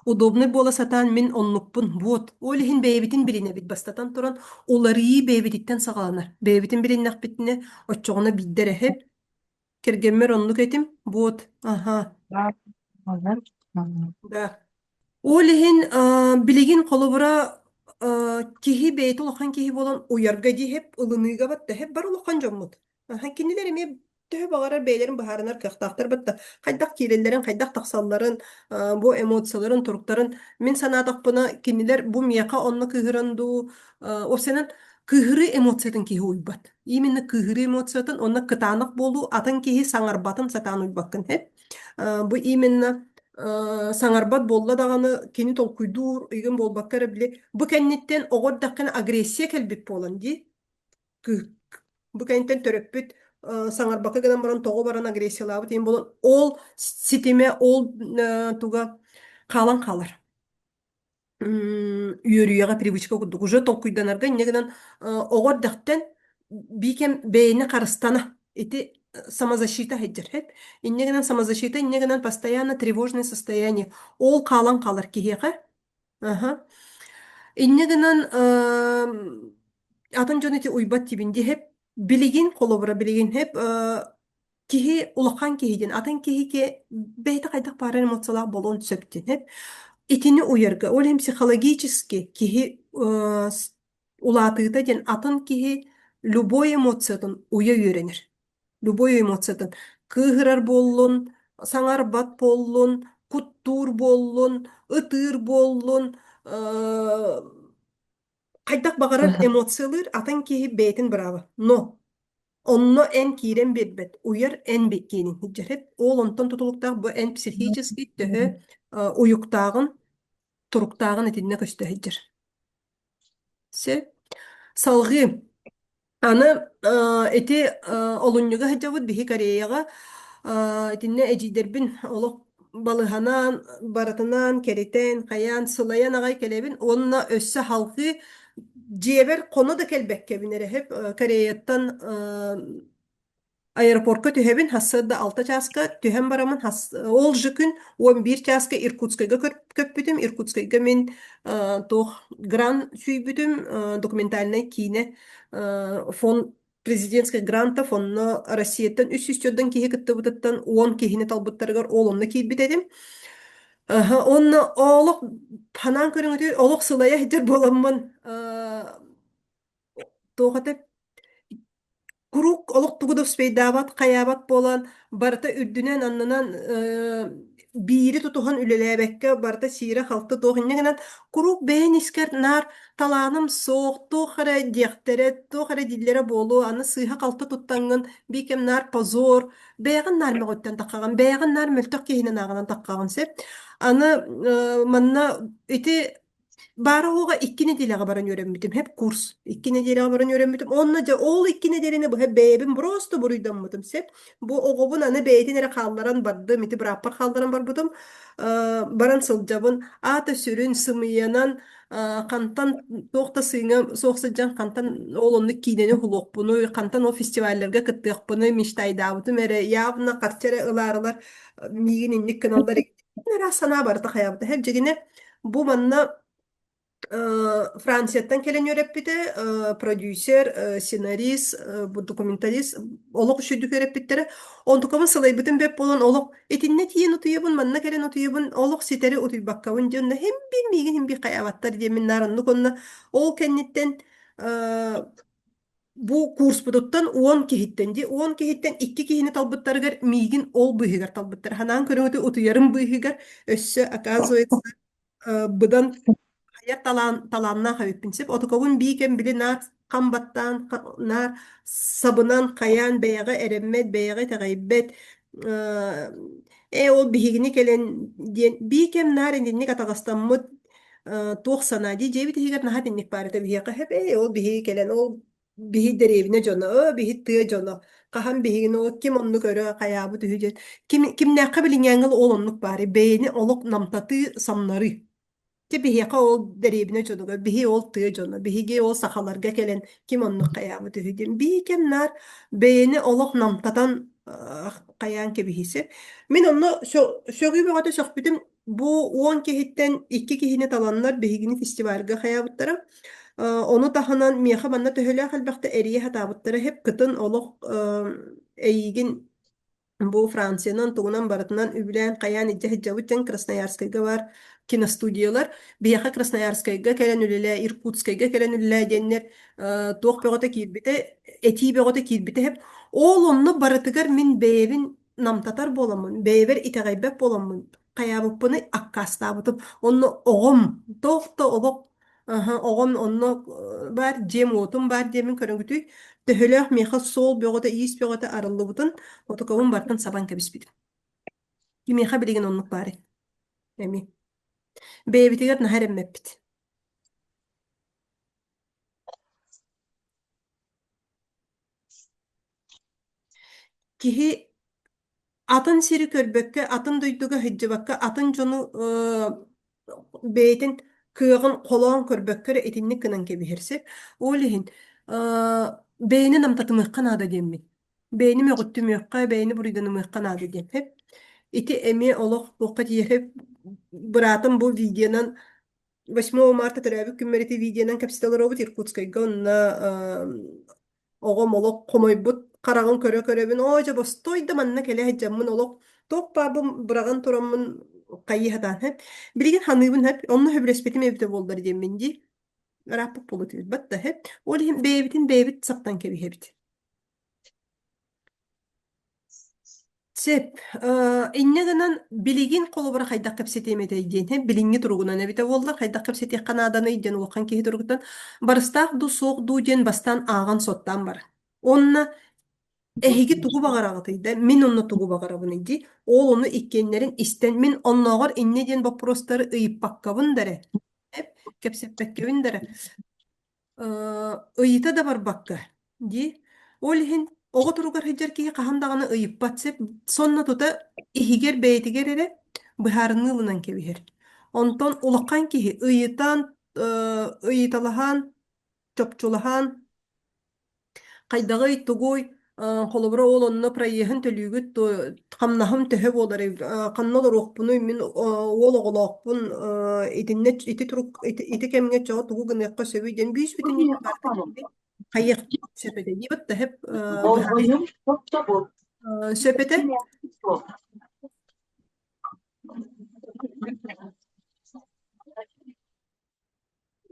Удобный буола сатаан мин оннукпун, вот. Ол иһин бэйэбитин билинэбит. Бастатан туран, уларыйыы бэйэбититтэн саҕаланар. Бэйэбитин билиннэхпитинэ, оччоҕуна биирдэ эрэ иһит. Кэргэммэр оннук этим, вот, аха. Да. Ол иһин билигин холобура киһи бэйэтэ улахан киһи буолан уйарга диэһэп, ылыныыга батта иһэп бар улахан дьоммут. Аха, кинилэр эмиэ төһө баҕарар бэйэлэрин быһаарынар кыахтаахтар батта хайдах киирэллэрин, хайдах тахсалларын, бу эмоцияларын, туруктарын мин санаатахпына кинилэр бу миэхэ онно кыыһыран дуу, уопсайынан кыыһырыы эмоциятын киһи уйбат. Именно кыыһырыы эмоциятын онно кытаанах буолуу атын киһи саҥарбатын сатаан уйбаккын һэп. Бу именно саҥарбат буолла даҕаны кини толкуйдуур ыйгын буолбакка эрэ били бу кэнниттэн оҕо эрдэххинэ агрессия кэлбит буолан дии бу кэнниттэн төрөппүт саҥарбакка гынан баран тоҕо баран агрессиялаабыт иһин буолан ол ситимэ ол туга хаалан хаалар үөрүйэҕэ привычка курдук уже толкуйданарга инньэ гынан оҕо эрдэхтэн биикэм бэйэни харыстана ити самозащита сылдьар эт инньэ гынан самозащита инньэ гынан постоянно тревожное состояние ол хаалан хаалар киһиэхэ аха инньэ гынан атын дьон ити уйбат тибин диэһэп билигин холобура билигин хэп Киһи улахан киһи диэн, атын киһи бэйэтэ хайдах баарар эмоциялаах буолуон сөп диэн эп. Итини уйарга, ол иһин психологически киһи улаатыыта диэн атын киһи любой эмоциятын уйа үөрэнэр. Любой эмоциятын. Кыыһырар буоллун, саҥарбат буоллун, куттуур буоллун, ытыыр буоллун, хайдах баҕарар эмоциялыыр атын киһи бэйэтин бырааба. Но Онно эн киирэн биэрбэт, уйар эн киинин дьэрэп, ол онтон тутулуктаах бу эн психический төһө уйуктааҕын, туруктааҕын итиннэ көстө сылдьар. Сөп. Салҕыы. Аны ити олунньуга сылдьабыт биһи Кореяҕа итиннэ эдьиийдэрбин олох балыһанаан, барытынаан, кэритэн, хайаан, сылайан аҕай кэлэбин уонна өссө халҕыы дьиэбэр хоно да кэлбэккэбин эрэ сөп Кореяттан аэропортка түһэбин сарсыарда 6 чааска түһэн бараммын ол же күн 11 чааска Иркутскайга көппүтүм Иркутскайга мин туох грант сүүйбүтүм документальнай киинэ фонд президентских грантов онно Россияттан 304 киһи кыттыбытыттан 10 киһини талбыттарыгар ол онно киирбит этим. Аха, онно олох ханаан көрүҥүтү олох сылайа сылдьар буоламмын туох этэ куруук олох тугу да успейдаабат, хайаабат буолан барыта үрдүнэн аннынан биири тутуһан үлэлээбэккэ барыта сиирэ-халты туох инньэ гынан куруук бэйэн искэр наар талааным суох, туох эрэ диэхтэрэ, туох эрэ дииллэрэ буолуо, аны сыыһа-халты туттаҥҥын биир кэм наар позор, бэйэҕин наар мөҕүттэн таххаҕын, бэйэҕин наар мөлтөх киһинэн ааҕынан таххаҕын сөп. Аны манна ити баара-суоҕа 2 нэдиэлэҕэ баран үөрэммитим, һэп курс 2 нэдиэлэҕэ баран үөрэммитим. Онно дьэ ол 2 нэдиэлэни быһа бэйэбин просто буруйдаммытым сөп. Бу оҕобун аны бэйэтин эрэ хаалларан бардым, ити бырааппар хаалларан барбытым. Баран сылдьабын. Аата сүрүн сымыйанан хантан туох да сыыҥа суох сылдьан хантан ол оннук киинэни уһулуохпунуй, хантан ол фестивалларга кыттыахпыный мечтайдаабытым эрэ явно харчы эрэ ылаарылар миигин инник гыналлар араас санаа барыта хайаабыта. Дьигинэ бу манна Францияттан кэлэн үөрэппитэ, продюсер, сценарист, бу документалист олох үчүгүйдүк үөрэппиттэрэ. Онтукабын сылайбытым бэрт буолан олох итиннэ тиийэн утуйабын, манна кэлэн утуйабын, олох ситэри утуйбаккабын диэн онно һин биир миигин һин биир хайаабаттар диэммин наар оннук онно ол кэнниттэн бу курспутуттан 10 киһиттэн дии 10 киһиттэн 2 киһини талбыттарыгар миигин ол быыһыгар талбыттар. Ханаан көрүҥүтү утуйарым быыһыгар өссө оказывается быдан хайа талаан талааннаах эбиппин сөп. Отукабын биикэм били наар хам баттаан наар сабынан хайаан бэйэҕэ эрэммэт, бэйэҕэ итэҕэйбэт ээ ол биһигини кэлэн диэн биикэм наар инник атаҕастаммыт туох санаа дии дьиэбит иһигэр наһаа итинник баар этэ биһиэхэ хэп ээ ол биһиги кэлэн ол биһи дэриэбинэ дьоно оо биһи тыа дьоно хаһан биһигини ол ким оннук өрө хайаабыт үһү диэн ким кимнээххэ билиҥҥээҥҥэ ол оннук баар бэйэни олох намтатыы самнарыы Дьэ биһиэхэ ол дэриэбинэ дьонугар биһи ол тыа дьоно биһиги ол сахаларга кэлэн ким оннук хайаабыт үһү диэн бии кэм наар бэйэни олох намтатан. хайаан кэбиһиисэ. Мин онно сөҕүү бөҕөтө сөхпүтүм. Бу 10 киһиттэн икки киһини таланнар биһигини фестивальга хайаабыттара. Ону таһынан миэхэ манна төһөлөөх элбэхтэ эрийэ сатаабыттара иһип кытын олох эйиигин Бу Франциянан тугунан барытынан үбүлээн хайаан илдьэ сылдьабыт диэн Красноярскайга баар киностудиялар биһиэхэ Красноярскайга кэлэн үлэлээ, Иркутскайга кэлэн үлэлээ диэннэр туох бөҕөтө киирбитэ, этии бөҕөтө киирбитэ иһип. Ол онно барытыгар мин бэйэбин намтатар буоламмын, бэйэбэр итэҕэйбэт буоламмын хайаабыппыный аккаастаабытым. Онно оҕом туох да олох Аһа, оҕом онно баар, дьиэм-уотум баар диэммин көрөҥүтүй, төһөлөөх миэхэ суол бөҕөтө, иис бөҕөтө арыллыбытын, отукабын бартан сабан кэбиспитим. Кимиэхэ билигин оннук баарый? Эмиэ. Бэйэбитигэр наһаа эрэммэппит. Киһи атын сири көрбөккө, атын дойдуга сылдьыбакка, атын дьону бэйэтин кыаҕын холоон көрбөккө эрэ итинник гынан кэбиһэр сөп. Ол иһин бэйэни намтатымыахха наада диэммин. Бэйэни мөҕүттүмүөххэ, бэйэни буруйданымыахха наада диэн. Сөп. Ити эмиэ олох туохха тиийэр быраатым бу видеонан 8 марта төрөөбүт күммэр ити видеонан кэпсэтэ олоробут Иркутскайга онно оҕом олох хомойбут хараҕын көрө-көрөбүн оо дьэ бостой да манна кэлэ сылдьаммын олох туох баарбын быраҕан тураммын хайыы сатаан сөп билигин ханыыбын сөп онно сөбүлэспитим эбитэ буоллар диэммин дии ырааппыт буолуо бат да сөп ол иһин бэйэбитин бэйэбит саптан кэбиһэбит Сөп. Инньэ гынан билигин холобура хайдах кэпсэтиэм этэй диэн иһин билиҥҥи туругунан эбитэ буоллар хайдах кэпсэтиэххэ нааданый диэн улахан киһи туругуттан барыстаах дуу суох дуу диэн бастаан ааҕан-суоттаан баран. Уонна эһиги тугу баҕараҕытый да, мин онно тугу баҕарабыный дии. Ол ону иккиэннэрин истэн мин оннооҕор инньэ диэн боппуруостары ыйыппаккабын да эрэ, кэпсэппэккэбин да эрэ ыйыта да барбакка дии. Ол иһин оҕо туругар сылдьар киһи хаһан даҕаны ыйыппат сөп, сонно тута иһигэр бэйэтигэр эрэ быһаарыныы ылынан кэбиһэр. Онтон улахан киһи ыйытан, ыйыталаһан, чопчулаһан хайдаҕый, тугуй, холобура ол онно проеһын төлүүгүт дуо, хамнаһым төһө буоларый, ханна олоруохпунуй, мин уол оҕолоохпун, итиннэ ити турук ити, ити кэмҥэ чоҕо тугу гыныахха сөбүй диэн бүүс бүтүннүүтүн барытын хайыах сөп этэ диэбит да сөп сөп этэ.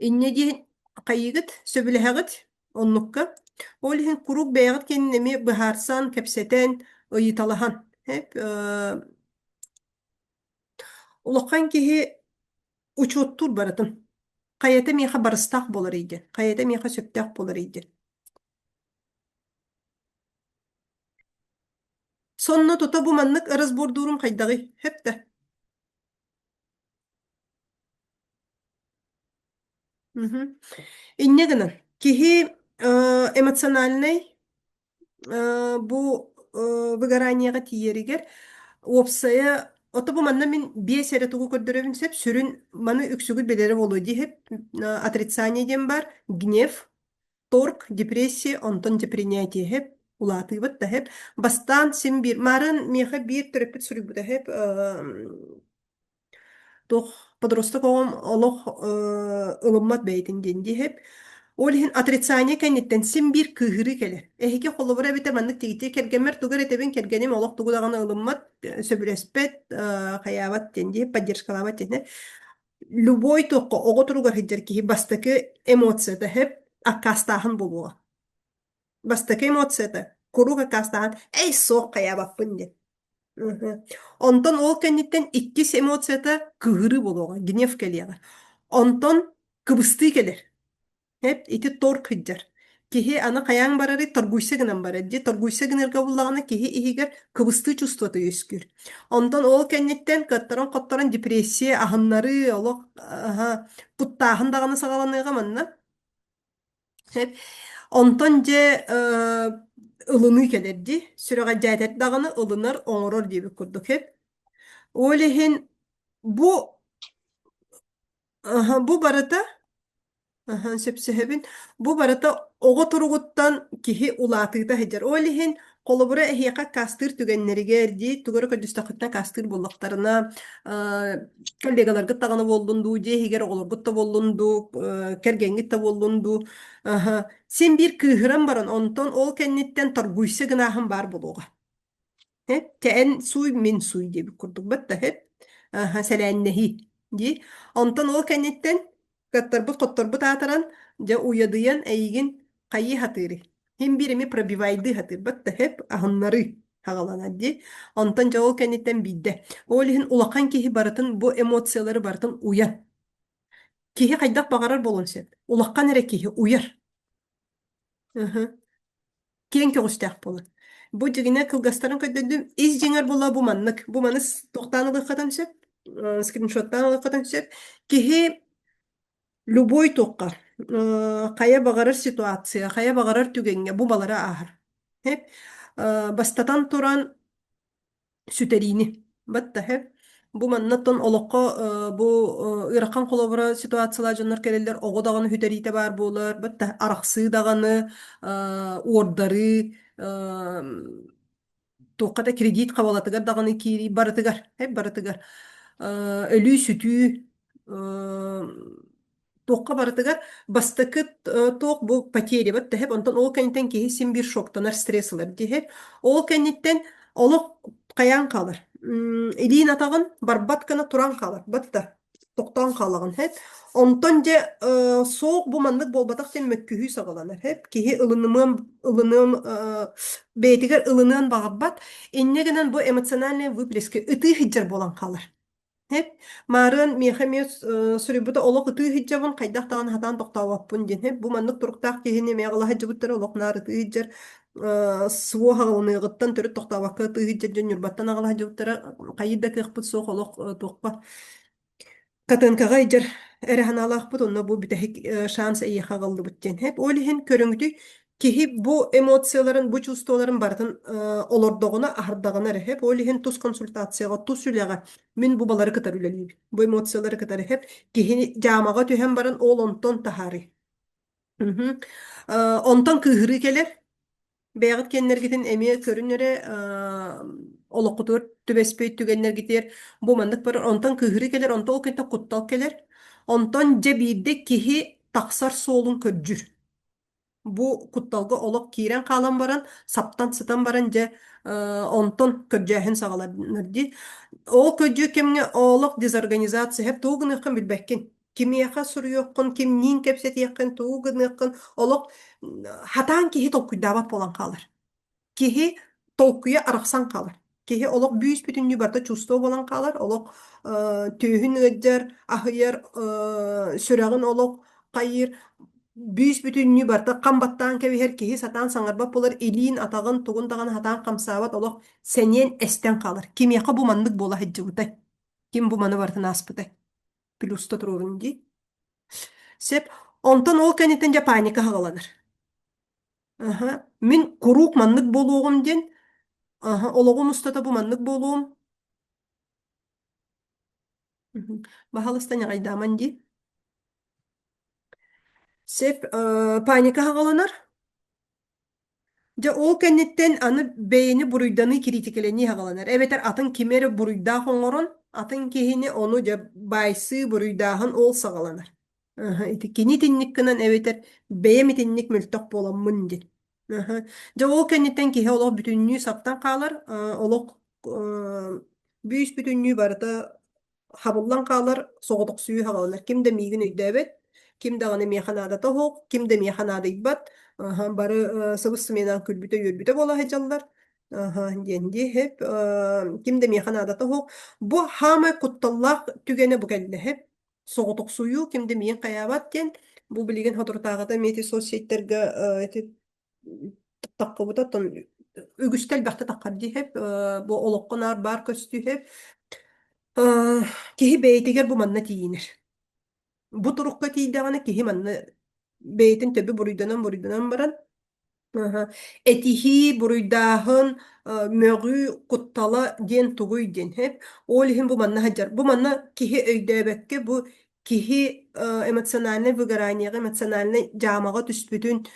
Инньэ диэн хайыыгыт, сөбүлэһэҕит оннукка. Ол иһин куруук бэйэҕит кэннин эмиэ быһаарсан, кэпсэтэн, ыйыталаһан. Улахан киһи учуоттуур барытын. Хайата миэхэ барыстаах буоларый диэн, хайата миэхэ сөптөөх буоларый диэн. Сонно тута бу маннык разбордуурум хайдаҕый? Сөп да? Мгм. Инньэ гынан, киһи эмоциональнай бу выгоранияҕа тиийэригэр уопсайа ото бу манна мин биэс эрэ тугу көрдөрөбүн сөп сүрүн маны үксүгүт билэрэ буолуо дии отрицание диэн бар гнев торг депрессия онтон депринятие сөп улаатыыбыт да сөп бастаан син биир марын миэхэ биир төрөппүт суруйбута сөп Туох подросток оҕом олох ылыммат бэйэтин диэн диэһэп. Ол иһин отрицание кэнниттэн син биир кыыһырыы кэлэр. Эһиги холобура эбитэ маннык тигитии кэргэммэр тугу эрэ этэбин, кэргэним олох тугу даҕаны ылыммат, сөбүлэспэт, хайаабат диэн дии, поддержкалаабат диэн. Любой туохха оҕо туругар сылдьар киһи бастакы эмоцията хэп аккаастааһын буолуоҕа. Бастакы эмоцията куруук аккаастаһан «Эй, суох хайаабаппын» диэн. Онтон ол кэнниттэн иккис эмоцията кыыһырыы буолуоҕа, гнев кэлиэҕэ. Онтон кыбыстыы кэлэр. Эп ити торг сылдьар. Киһи аны хайаан барарый торгуйса гынан барар дии. Торгуйса гынарга буллаҕына киһи иһигэр кыбыстыы чувствота үөскүүр. Онтон ол кэнниттэн кыаттаран-хотторон депрессия, аһыннарыы, олох аһа, куттааһын даҕаны саҕаланыаҕа манна. Сөп. Онтон дьэ ылыныы кэлэр дии. Сүрэҕэлдьээтэр даҕаны ылынар, оҥорор диэбит курдук сөп. Ол иһин бу бу барыта сөпсөһөбүн. Бу барыта оҕо туругуттан киһи улаатыыта сылдьар. Ол иһин Холобура, эһиэхэ аккаастыыр түгэннэригэр дии, тугу эрэ көрдөстөххүтүнэ аккаастыыр буоллахтарына, коллегаларгыт даҕаны буоллун дуу, дьиэ иһигэр оҕолоргут да буоллун дуу, кэргэҥҥит да буоллун дуу, син биир кыыһыран баран, онтон ол кэнниттэн торгуйса гынааһын баар буолуоҕа. Эн сууй, мин сууй диэбит курдук бат да сэлээннэһии дии. Онтон ол кэнниттэн кыаттарбыт-хотторбут аатыран, дьэ уйадыйан эйигин хайыы сатыырый? Син биир эмиэ пробивайдыы сатыыр бат да аһыннарыы хаҕаланар дии. Онтон дьэ ол кэнниттэн биирдэ. Ол иһин улахан киһи барытын бу эмоциялары барытын уйан. Киһи хайдах баҕарар буолуон сөп. Улахан эрэ киһи уйар. Киэҥ көҕүстээх буолар. Бу дьиҥинэ кылгастарын көрдөрдүм. Ис дьиҥэр буолла бу маннык. Бу маны тохтоон ылыаххытын сөп, скриншоттаан ылыаххытын сөп. Киһи любой туохха, хайа баҕарар ситуация, хайа баҕарар түгэҥҥэ бу балары ааһар. Бастатан туран сүтэриини баттаһы бу маннаттан олоххо бу ыарахан холобура ситуациялаах дьоннор кэлэллэр оҕо даҕаны сүтэриитэ баар буолар батта арахсыы даҕаны уордарыы туохха да кредит хабалатыгар даҕаны киирии барытыгар барытыгар өлүү-сүтүү туохха барытыгар бастакы туох бу потерябыт тэһэп онтон ол кэнниттэн киһи син биир шоктанар стресс ылар диэһэр ол кэнниттэн олох хайаан хаалар илиин атаҕын барбат гына туран хаалар батта тохтоон хаалаҕын хэп онтон дьэ суох бу маннык буолбатах диэн мөккүһүү саҕаланар хэп киһи ылынымыан ылыныан бэйэтигэр ылыныан баҕарбат инньэ гынан бу эмоциональный выплески ытыы сылдьар буолан хаалар Эп, маарыан миэхэ эмиэ суруйбута олох ытыы сылдьабын, хайдах даҕаны сатаан тохтообоппун диэн. Эп, бу маннык туруктаах киһини эмиэ аҕала сылдьыбыттара олох наар ытыы сылдьар, суо аҕалыныаҕыттан төрүт тохтообокко ытыы сылдьар дьон Ньурбаттан аҕала сылдьыбыттара хайыы да кыахпыт суох олох туохха Катынкаҕа илдьэр эрэ санаалаахпыт, онно бу бүтэһик шанс эйиэхэ аҕаллыбыт диэн. Эп, ол иһин көрүҥүтүй киһи бу эмоцияларын, бу чувстволарын барытын олордоҕуна, аһардаҕына эрэ сөп. Ол иһин тус консультацияҕа, тус үлэҕэ мин бу балары кытары үлэлиибин. Бу эмоциялары кытары сөп. Киһини дьаамаҕа түһэн баран ол онтон таһаарыы. Онтон кыыһырыы кэлэр. Бэйэҕит кэннэргитин эмиэ көрүн эрэ олоххутугар түбэспит түгэннэргитигэр бу маннык барар. Онтон кыыһырыы кэлэр, онтон ол кэнниттэн куттал кэлэр. Онтон дьэ биирдэ киһи тахсар суолун көрдүүр. Бу кутталга олох киирэн хаалан баран, саптан сытан баран дьэ онтон көрдьөөһүн саҕаланар дии. Ол көрдьүү кэмҥэ олох дезорганизация һэп тугу гыныаххын билбэккин. Кимиэхэ суруйуоххун, кимниин кэпсэтиэххин, тугу гыныаххын олох хатаан киһи толкуйдаабат буолан хаалар. Киһи толкуйа арахсан хаалар. Киһи олох бүүс-бүтүннүү барыта чувство буолан хаалар, олох түөһүн ыалдьар, аһыйар, сүрэҕин олох хайыыр, бүүс-бүтүннүү барыта хам баттаан кэбиһэр, киһи сатаан саҥарбат буолар, илиин, атаҕын, тугун даҕаны сатаан хамсаабат, олох сэниэн эстэн хаалар. Кимиэхэ бу маннык буола сылдьыбытай? Ким бу маны барытын ааспытай? Плюста туруорун дии. Сөп. Онтон ол кэнниттэн дьэ паника саҕаланар. Аһа. Мин куруук маннык буолуоҕум диэн, аһа, олоҕум устата бу маннык буолуом. Мгм. Баһаалыста ньаҕайдааман дии. Сөп, паника саҕаланар. Дьэ, ол кэнниттэн аны бэйэни буруйданыы, кириитикэлэнии саҕаланар. Эбэтэр атын кими эрэ буруйдаах оҥорон, атын киһини ону дьэ баайсыы, буруйдааһын ол саҕаланар. Аһа, ити кини итинник гынан эбэтэр бэйэм итинник мөлтөх буоламмын диэн. Аһа. Дьэ ол кэнниттэн киһи олох бүтүннүү саптан хаалар, олох бүүс-бүтүннүү барыта хабыллан хаалар, соҕотохсуйуу хааланар. Ким да миигин өйдөөбөт, ким даҕаны миэхэ наадата суох, ким да миэхэ наадыйбат. Аһа, бары сыбыс-сымыйанан күлбүтэ-үөрбүтэ буола сылдьаллар. Аһа, диэн дии, ким да миэхэ наадата суох. Бу хаамай кутталлаах түгэнэ бу кэллэ соҕотохсуйуу ким да миин хайаабат диэн бу билигин соторутааҕыта эмиэ ити соцсетьтэргэ ити таххыбыта оттон үгүстэ элбэхтэ таххар диэһэп бу олоххо наар баар көстүүһэп киһи бэйэтигэр бу манна тиийинэр бу турукка тиийдэҕинэ киһи манна бэйэтин төбө буруйданан буруйданан баран Аһа. Этиһии, буруйдааһын, мөҕүү, куттала диэн тугуй диэн һэп. Ол иһин бу манна сылдьар. Бу манна киһи өйдөөбөккө бу киһи эмоциональнай выгораниеҕа, эмоциональнай дьаамаҕа түспүтүн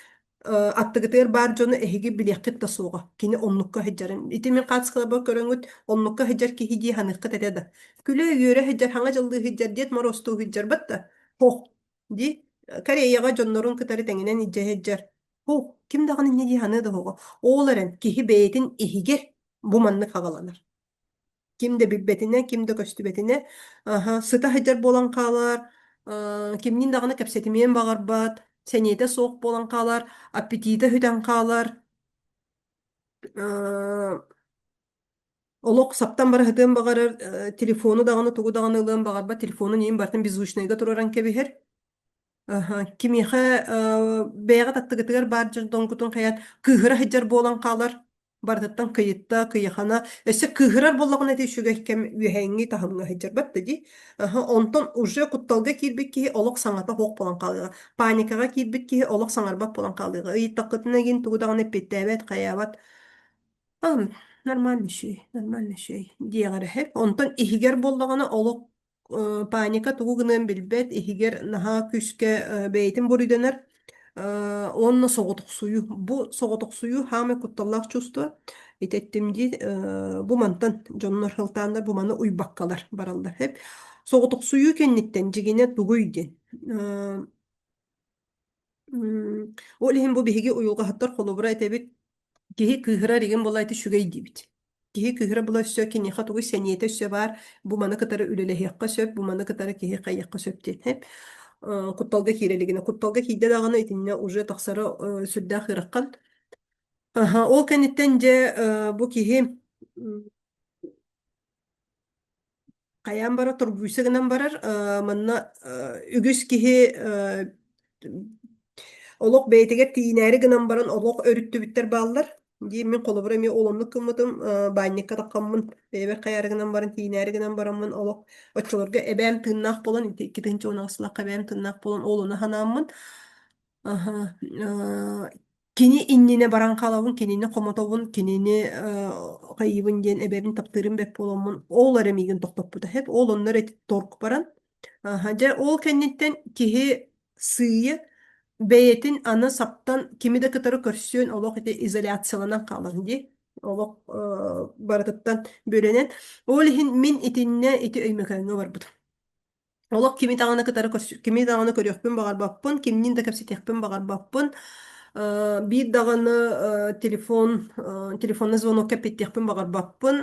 Аттыгытыгар баар дьону эһиги билиэххит да суоҕа. Кини оннукка сылдьарын. Ити мин хаатыскаларбар көрөҥүт, оннукка сылдьар киһи дии саныаххыт этэ да. Күлэ-үөрэ сылдьар, хаҥа дьыллыы сылдьар, Дед Морозтуу сылдьарбат да. Һох дии. Кореяҕа дьоннорун кытары тэҥинэн илдьэ сылдьар. Һуох, ким даҕаны инньэ дии саныа да суоҕа. Ол эрэн киһи бэйэтин иһигэр бу маннык хаҕаланар. Ким да билбэтинэ, ким да көстүбэтинэ, аһа, сыта сылдьар буолан хаалар, кимниин даҕаны кэпсэтимиэн баҕарбат, сэниэтэ суох буолан хаалар, аппетита сүтэн хаалар, олох саптан бара сытыан баҕарар, телефону даҕаны тугу даҕаны ылыан баҕарбат, телефонун иһин барытын беззвучнайга туруоран кэбиһэр. Аһа, кимиэхэ бэйэҕит аттыгытыгар баар дьон доҥкутун хайаан кыыһыра сылдьар буолан хаалар. Барытыттан кыйытта, кыйахана. Өссө кыыһырар буоллаҕына ити үчүгэй кэм үөһээҥҥи таһымҥа сылдьарбат да дии. Аһа, онтон уже кутталга киирбит киһи олох саҥата суох буолан хаалыаҕа. Паникаҕа киирбит киһи олох саҥарбат буолан хаалыаҕа. Ыйыттаххытына игин тугу даҕаны эппиэттээбэт, хайаабат. Нормальный шей, нормальный шей диэҕэ эрэ. Онтон иһигэр буоллаҕына олох паника тугу гыныан билбэт, иһигэр наһаа күүскэ бэйэтин буруйданар уонна соҕотохсуйуу. Бу соҕотохсуйуу хаамай кутталлаах чувство. Ити эттим дии, бу мантан дьоннор сылтааннар бу маны уйбаккалар бараллар. Соҕотохсуйуу кэнниттэн дьигинэ тугуй диэн. Ол иһин бу биһиги уйулҕаһыттар холобура этэбит, киһи кыыһырар игин буолла ити үчүгэй диибит. Киһи кыыһыра була өссө киниэхэ тугуй сэниэтэ өссө баар, бу маны кытары үлэлэһиэххэ сөп, бу маны кытары киһи хайыахха сөп диэн. Һэп. Кутталга киирэ илигинэ. Кутталга киирдэ даҕаны итиннэ уже тахсара сүрдээх ыарахан. Аха, ол кэнниттэн дьэ бу киһи Хайаан бара торгуйса гынан барар, манна үгүс киһи олох бэйэтигэр тиийинээри гынан баран олох өрүттүбүттэр бааллар. Дии мин холобура эмиэ ол оннук гыммытым, баанньыкка таххаммын бэйэбэр хайаары гынан баран тиийинээри гынан бараммын олох оччолорго эбээм тыыннаах буолан ити 2016 сыллаахха эбээм тыыннаах буолан ол ону санааммын Аһа, кини иннинэ баран хаалабын, кинини хомотобун, кинини хайыыбын диэн эбэбин таптыырым бэрт буоламмын, ол эрэ миигин тохтоппута сөп. Ол онно эрэ торг баран. Аһа, дьэ, ол кэнниттэн киһи сыыйа бэйэтин аны саптан кими да кытары көрсүөн олох ити изоляцияланан хаалан дии. Олох барытыттан бүөлэнэн. Ол иһин мин итиннэ ити Өймөкөөҥҥө барбытым. Олох кими даҕаны кытары кими даҕаны көрүөхпүн баҕарбаппын, кимниин да кэпсэтиэхпин баҕарбаппын. Биир даҕаны телефон телефонный звонокка эппиэттиэхпин баҕарбаппын.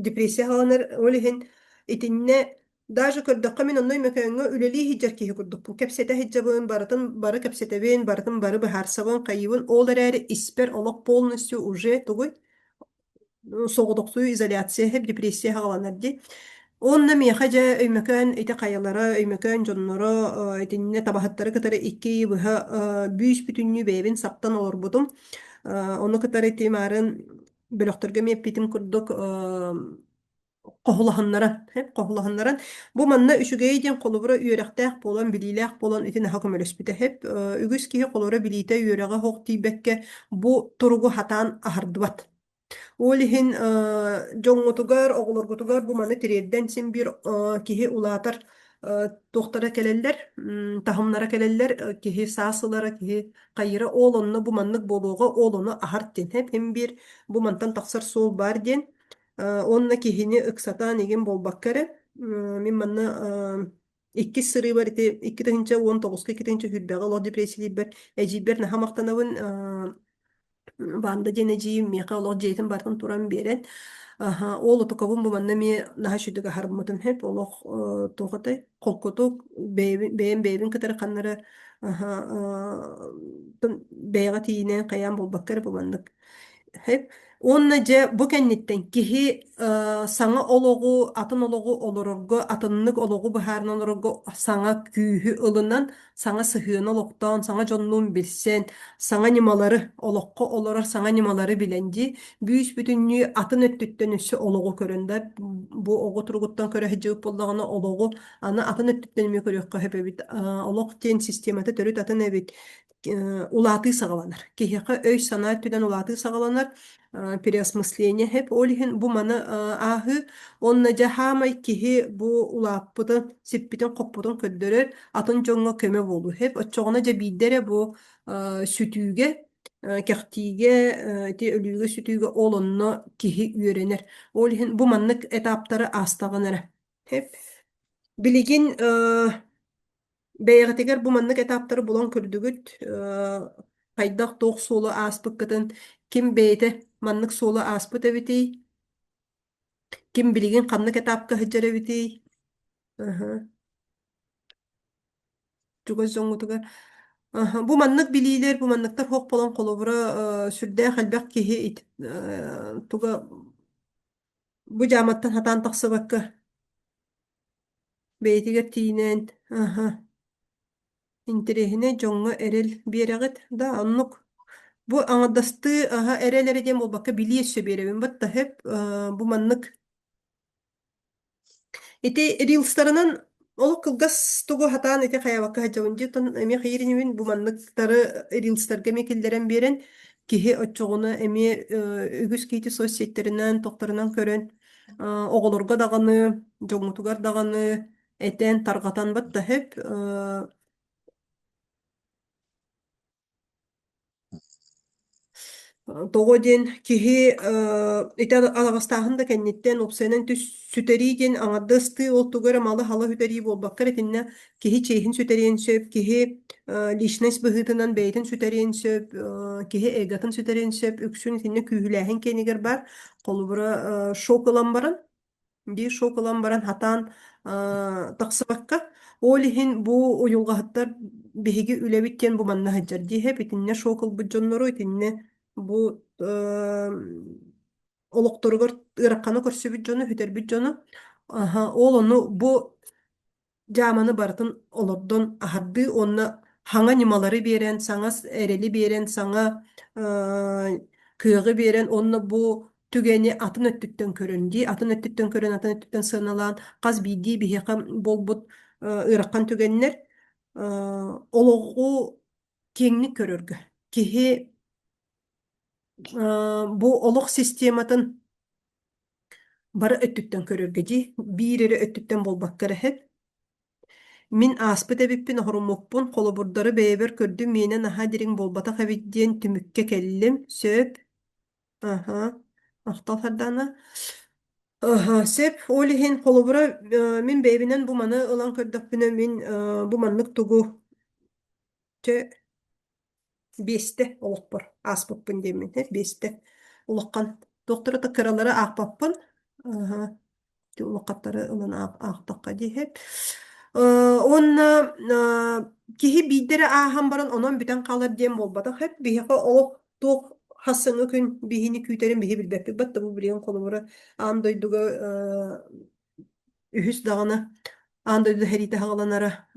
Депрессия хааланар. Ол иһин итиннэ даже көрдөххө мин онно Өймөкөөҥҥө үлэлии сылдьар киһи курдукпун. Кэпсэтэ сылдьабын, барытын бары кэпсэтэбин, барытын бары быһаарсабын, хайыыбын. Ол эрээри испэр олох полностью уже тугуй соҕотохсуйуу изоляция иһэр, депрессия саҕаланар дии. Уонна миэхэ дьэ Өймөкөөн ити хайалара, Өймөкөөн дьонноро итиннэ табаһыттары кытары икки ыйы быһа бүүс-бүтүннүү бэйэбин саптан олорбутум. Ону кытары ити маарын бөлөхтөргө эмиэ эппитим курдук хоһулаһыннаран, хоһулаһыннаран бу манна үчүгэйи диэн холобура үөрэхтээх буолан, билиилээх буолан ити наһаа көмөлөспүтэ. Хэп үгүс киһи холобура билиитэ, үөрэҕэ суох тиийбэккэ бу туругу хатаан аһардыбат. Ол иһин дьоҥҥутугар, оҕолоргутугар бу маны тириэрдэн син биир киһи улаатар туохтара кэлэллэр, таһымнара кэлэллэр, киһи саас ылара, киһи хайыра ол онно бу маннык буолуоҕа, ол ону аһар диэн. Хэп син биир бу мантан тахсар суол баар диэн Уонна киһини ыксатаан игин буолбакка эрэ, мин манна иккис сырыыбар ити 2019-ка 2020-ҕэ олох депрессиялиирбэр эдьиийбэр наһаа махтанабын. Ванда диэн эдьиийим миэхэ олох дьиэтин барытын туран биэрэн, аһа, ол отукабын бу манна эмиэ наһаа үчүгэй аһарыммытым сөп. Олох туох этэй, холкутук бэйэбин бэйэм бэйэбин кытары ханна эрэ аһа, бэйэҕэ тиийинэн хайаан буолбакка эрэ бу маннык Сөп. Уонна дьэ бу кэнниттэн киһи саҥа олоҕу, атын олоҕу олорорго, атыннык олоҕу быһаарынан олорорго саҥа күүһү ылынан, саҥа сыһыаны олохтоон, саҥа дьоннуун билсэн, саҥа ньымалары, олоххо олорор саҥа ньымалары билэн дии, бүүс-бүтүннүү атын өттүттэн өссө олоҕу көрөн да, бу оҕо туругуттан көрө сылдьыбыт буоллаҕына, олоҕу аны атын өттүттэн эмиэ көрүөххэ сөп эбит. Олох диэн системата төрүт атын эбит. Улаатыы саҕаланар. Киһиэхэ өй-санаа өттүнэн улаатыы саҕаланар, переосмысление хэп. Ол иһин бу маны ааһыы уонна дьэ хаамай киһи бу улааппытын, сиппитин-хоппутун көрдөрөр, атын дьоҥҥо көмө буолуу хэп. Оччоҕуна дьэ биирдэ эрэ бу сүтүүгэ, кэхтиигэ, ити өлүүгэ-сүтүүгэ ол онно киһи үөрэнэр. Ол иһин бу маннык этаптары аастаҕына эрэ. Хэп. Билигин Бэйэҕитигэр бу маннык этаптары булан көрдүгүт, хайдах туох суолу ааспыккытын, ким бэйэтэ маннык суолу ааспыт эбитий, ким билигин ханнык этапка сылдьар эбитий? Аһа. Чугас дьоҥҥутугар. Аһа. Бу маннык билиилэр, бу манныктар суох буолан холобура сүрдээх элбэх киһи туга бу дьааматтан сатаан тахсыбакка Бэйэтигэр тиийинэн, аһа, интэриэһинэй дьоҥҥо эрэл биэрэҕит да, оннук. Бу аҥардастыы аһа эрэл эрэ диэн буолбакка билии өссө биэрэбин батта сөп бу маннык Ити рилстарынан олох кылгас тугу сатаан ити хайабакка сылдьабын дии, оттон эмиэ хайыыр инибин бу манныктары рилстарга эмиэ киллэрэн биэрэн киһи оччоҕуна эмиэ үгүс киһити соцсетьтэринэн, тохторунан көрөн оҕолорго даҕаны, дьоҥҥутугар даҕаны этэн, тарҕатан батта сөп. Тоҕо диэн киһи ити араҕастааһын да кэнниттэн уопсайынан түс сүтэрии диэн аҥардастыы ол тугу эрэ малы-халы сүтэрии буолбакка эрэ итиннэ киһи чиэһин сүтэриэн сөп, киһи личность быһыытынан бэйэтин сүтэриэн сөп, киһи эготын сүтэриэн сөп, үксүн итиннэ күүһүлээһин киэнигэр баар. Холобура, шок ылан баран Дии шок ылан баран хатаан тахсыбакка, ол иһин бу уйулҕаһыттар биһиги үлэбит диэн бу манна сылдьар дии итиннэ шок ылбыт дьоннору итиннэ бу олохторугар ыараханы көрсүбүт дьону, сүтэрбит дьону ол ону бу дьааманы барытын олордон аһардыы уонна саҥа ньымалары биэрэн, саҥа эрэли биэрэн, саҥа кыаҕы биэрэн уонна бу түгэни атын өттүттэн көрөн дии, атын өттүттэн көрөн, атын өттүттэн сыаналаан хас биирдии биһиэхэ буолбут ыарахан түгэннэр олоҕу киэҥник көрөргө киһи бу олох систематын Бары өттүттэн көрөргө дии, биир эрэ өттүттэн буолбакка эрэ иһит. Мин ааспыт эбиппин, оһоруммуппун, холобурдары бэйэбэр көрдүм, миэнэ наһаа дириҥ буолбатах эбит диэн түмүккэ кэллим. Сөп. Аһа. Махтал Сардаана. Аһа, сөп. Ол иһин холобура мин бэйэбинэн бу маны ылан көрдөхпүнэ, мин бу маннык тугу чэ Биэстэ олохпор ааспыппын диэммин, биэстэ улахан туохтара да кыралары аахпаппын, улахаттары ылан аахтахха диэһэ. Уонна киһи биирдэ эрэ ааһан баран онон бүтэн хаалар диэн буолбатах эбит. Биһиэхэ олох туох хас саҥа күн биһини күүтэрин биһи билбэппит. Батта бу билигин холобура аан дойдуга Үһүс даҕаны аан дойду сэриитэ саҕаланара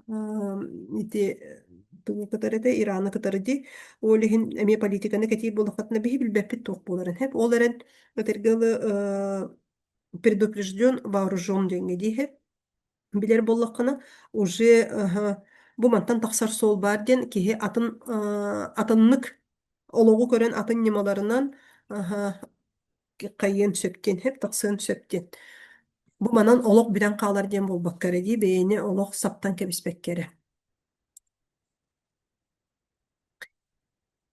ити тугу кытары этэ Ираны кытары дии. Ол иһин эмиэ политиканы кэтиир буоллаххытына биһи билбэппит туох буоларын һэп. Ол эрэн этэргэ дылы предупрежден вооружен диэҥҥэ дии һэп. Билэр буоллаххына уже бу мантан тахсар суол баар диэн киһи атын атыннык олоҕу көрөн атын ньымаларынан хайыан сөп диэн, һэп тахсыан сөп диэн. Бу манан олох бүтэн хаалар диэн буолбакка эрэ дии, бэйэни олох саптан кэбиспэккэ эрэ.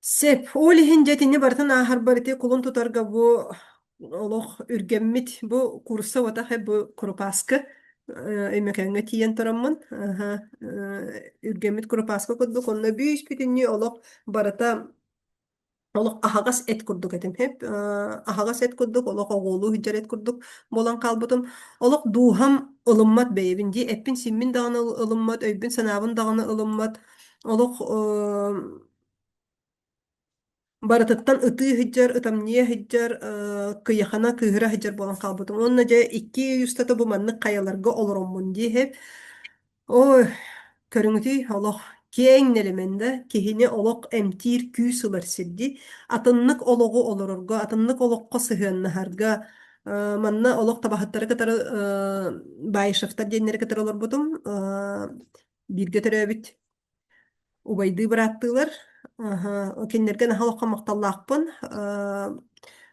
Сөп. Ол иһин дьэ итини барытын ааһарбар ити кулун тутарга бу олох үргэммит бу курса уотах бу курупааскы Өймөкөөҥҥө тиийэн тураммын үргэммит курупааскы курдук онно бүүс-бүтүннүү олох барыта Олох аһаҕас эт курдук этим. Һэп аһаҕас эт курдук, олох оҕуолуу сылдьар эт курдук буолан хаалбытым. Олох дууһам ылыммат бэйэбин дии, эппин-симмин даҕаны ылыммат, өйбүн-санаабын даҕаны ылыммат. Олох барытыттан ытыы сылдьар, ытамньыйа сылдьар, кыйахана, кыыһыра сылдьар буолан хаалбытым. Уонна дьэ икки ый устата бу маннык хайаларга олороммун дии һэп. Ой, көрүҥүтүй, олох киэҥ нэлэмэн да, киһини олох эмтиир күүс ылар сирдии. Атыннык олоҕу олорорго, атыннык олоххо сыһыаннаһарга, манна олох табаһыттары кытары Баишевтар диэннэри кытары олорбутум. Бииргэ төрөөбүт убайдыы бырааттыылар. Аһа, кинилэргэ наһаа олоххо махталлаахпын.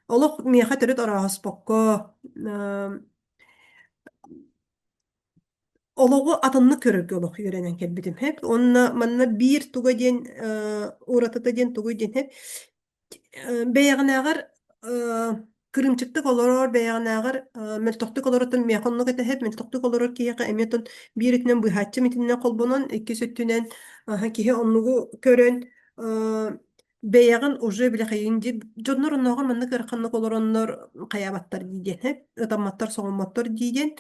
Олох миэхэ төрүт орооһоспокко, олоҕу атыннык көрөргө олох үөрэнэн кэлбитим. Уонна манна биир туга диэн уратыта диэн тугуй диэн Бэйэҕинээҕэр кырыымчыктык олорор, бэйэҕинээҕэр мөлтөхтүк олорортон миэхэ оннук этэһэт, мөлтөхтүк олорор киһиэхэ эмиэ оттон биир өттүнэн быыһааччым итиннэ холбонон, иккис өттүнэн киһи оннугу көрөн бэйэҕин уже билэхэйиҥ дии дьоннор оннооҕор маннык ыараханнык олороннор хайаабаттар дии диэн ытамматтар соҥоммоттор дии диэн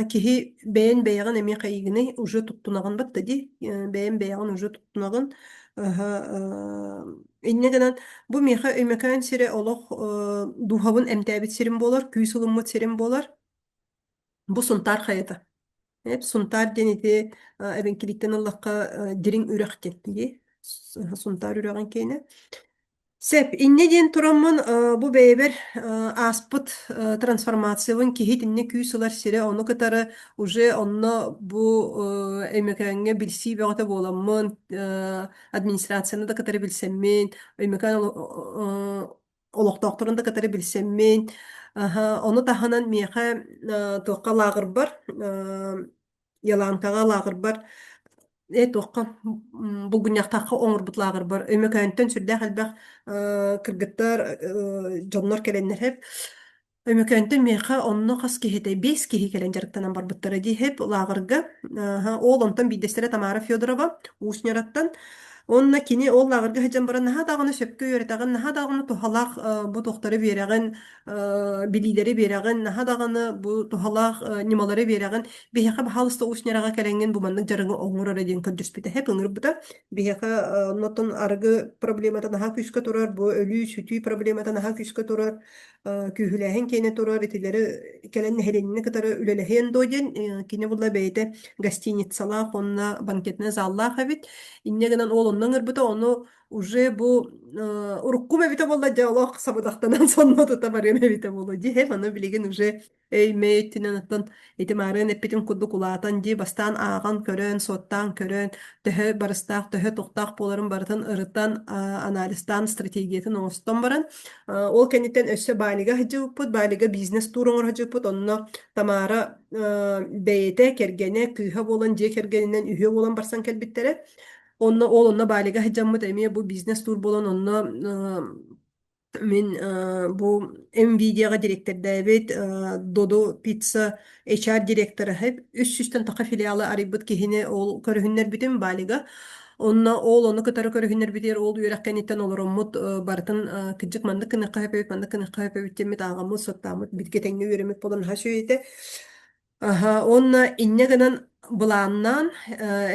киһи бэйэн бэйэҕин эмиэ хайыгыный уже туттунаҕын батта дии бэйэн бэйэҕин уже туттунаҕын Инньэ гынан, бу миэхэ Өймөкөөн сирэ олох дууһабын эмтээбит сирим буолар, күүс ылыммыт сирим буолар. Бу Сунтаар хайата. Сунтаар диэн ити эбэҥкилиттэн ыллахха дириҥ үрэх диэн дии. Сунтаар үрэҕин киэнэ. Сөп, инньэ диэн тураммын бу бэйэбэр ааспыт трансформациябын киһи итиннэ күүс ылар сирэ, ону кытары уже онно бу Өймөкөөҥҥө билсии бөҕөтө буоламмын, администрацияны да кытары билсэммин, Өймөкөөн олохтоохторун да кытары билсэммин, ону таһынан миэхэ туохха лааҕырбар, Еланкаҕа лааҕырбар, туохха Булгунньахтаахха оҥорбут лааҕырбар Өймөкөөнтөн сүрдээх элбэх кыргыттар, дьоннор кэлэннэр Өймөкөөнтөн миэхэ онно хас киһитэй, биэс киһи кэлэн дьарыктанан барбыттара дии иһип лааҕырга. Ол онтон биирдэстэрэ Тамара Федорова Уус Ньараттан. Уонна кини ол лааҕырга сылдьан баран наһаа даҕаны сөпкө үөрэтэҕин, наһаа даҕаны туһалаах бу туохтары биэрэҕин, билиилэри биэрэҕин, наһаа даҕаны бу туһалаах ньымалары биэрэҕин. Биһиэхэ баһаалыста Уус Ньараҕа кэлэҥҥин бу маннык дьарыгы оҥор эрэ диэн көрдөспүтэ, иһип ыҥырбыта. Биһиэхэ оннуттан арыгы проблемата наһаа күүскэ турар, бу өлүү-сүтүү проблемата наһаа күүскэ турар күүһүлээһин киэнэ турар итилэри кэлэн нэһилиэнньэни кытары үлэлэһиэн дуо диэн кини була бэйэтэ гостиницалаах уонна банкетнай заллаах эбит. Инньэ гынан ол онно ыҥырбыта, ону уже бу уруккум эбитэ буолла дьэ олох сабыдахтанан сонно тута барыам эбитэ буолуо дии. Ону билигин уже Өй-мэй өттүнэн оттон ити маарыан эппитим курдук улаатан дии бастаан ааҕан көрөн, суоттаан көрөн, төһө барыстаах, төһө туохтаах буоларын барытын ырытан, анализтаан стратегиятын оҥостон баран, ол кэнниттэн өссө Балига сылдьыбыппыт, Балига бизнес-тур оҥоро сылдьыбыппыт, онно Тамара бэйэтэ, кэргэнэ, кыыһа буолан дьиэ кэргэнинэн үһүө буолан барсан кэлбиттэрэ. Онно ол онно Балига сылдьаммыт эмиэ бу бизнес-тур буолан онно Мин бу МВД-ҕа дириэктэрдээбит Додо Пицца HR директора 300-тэн таха филиалы арыйбыт киһини ол көрүһүннэрбитим Балига. Онно ол ону кытары көрүһүннэрбитигэр ол үөрэх кэнниттэн олороммут барытын кырдьык маннык гыныахха сөп эбит, маннык гыныахха сөп эбит диэммит ааҕаммыт, суоттааммыт бииргэ тэҥҥэ үөрэммит буолан наһаа үчүгэй этэ. Аһа, уонна инньэ гынан былааннаан,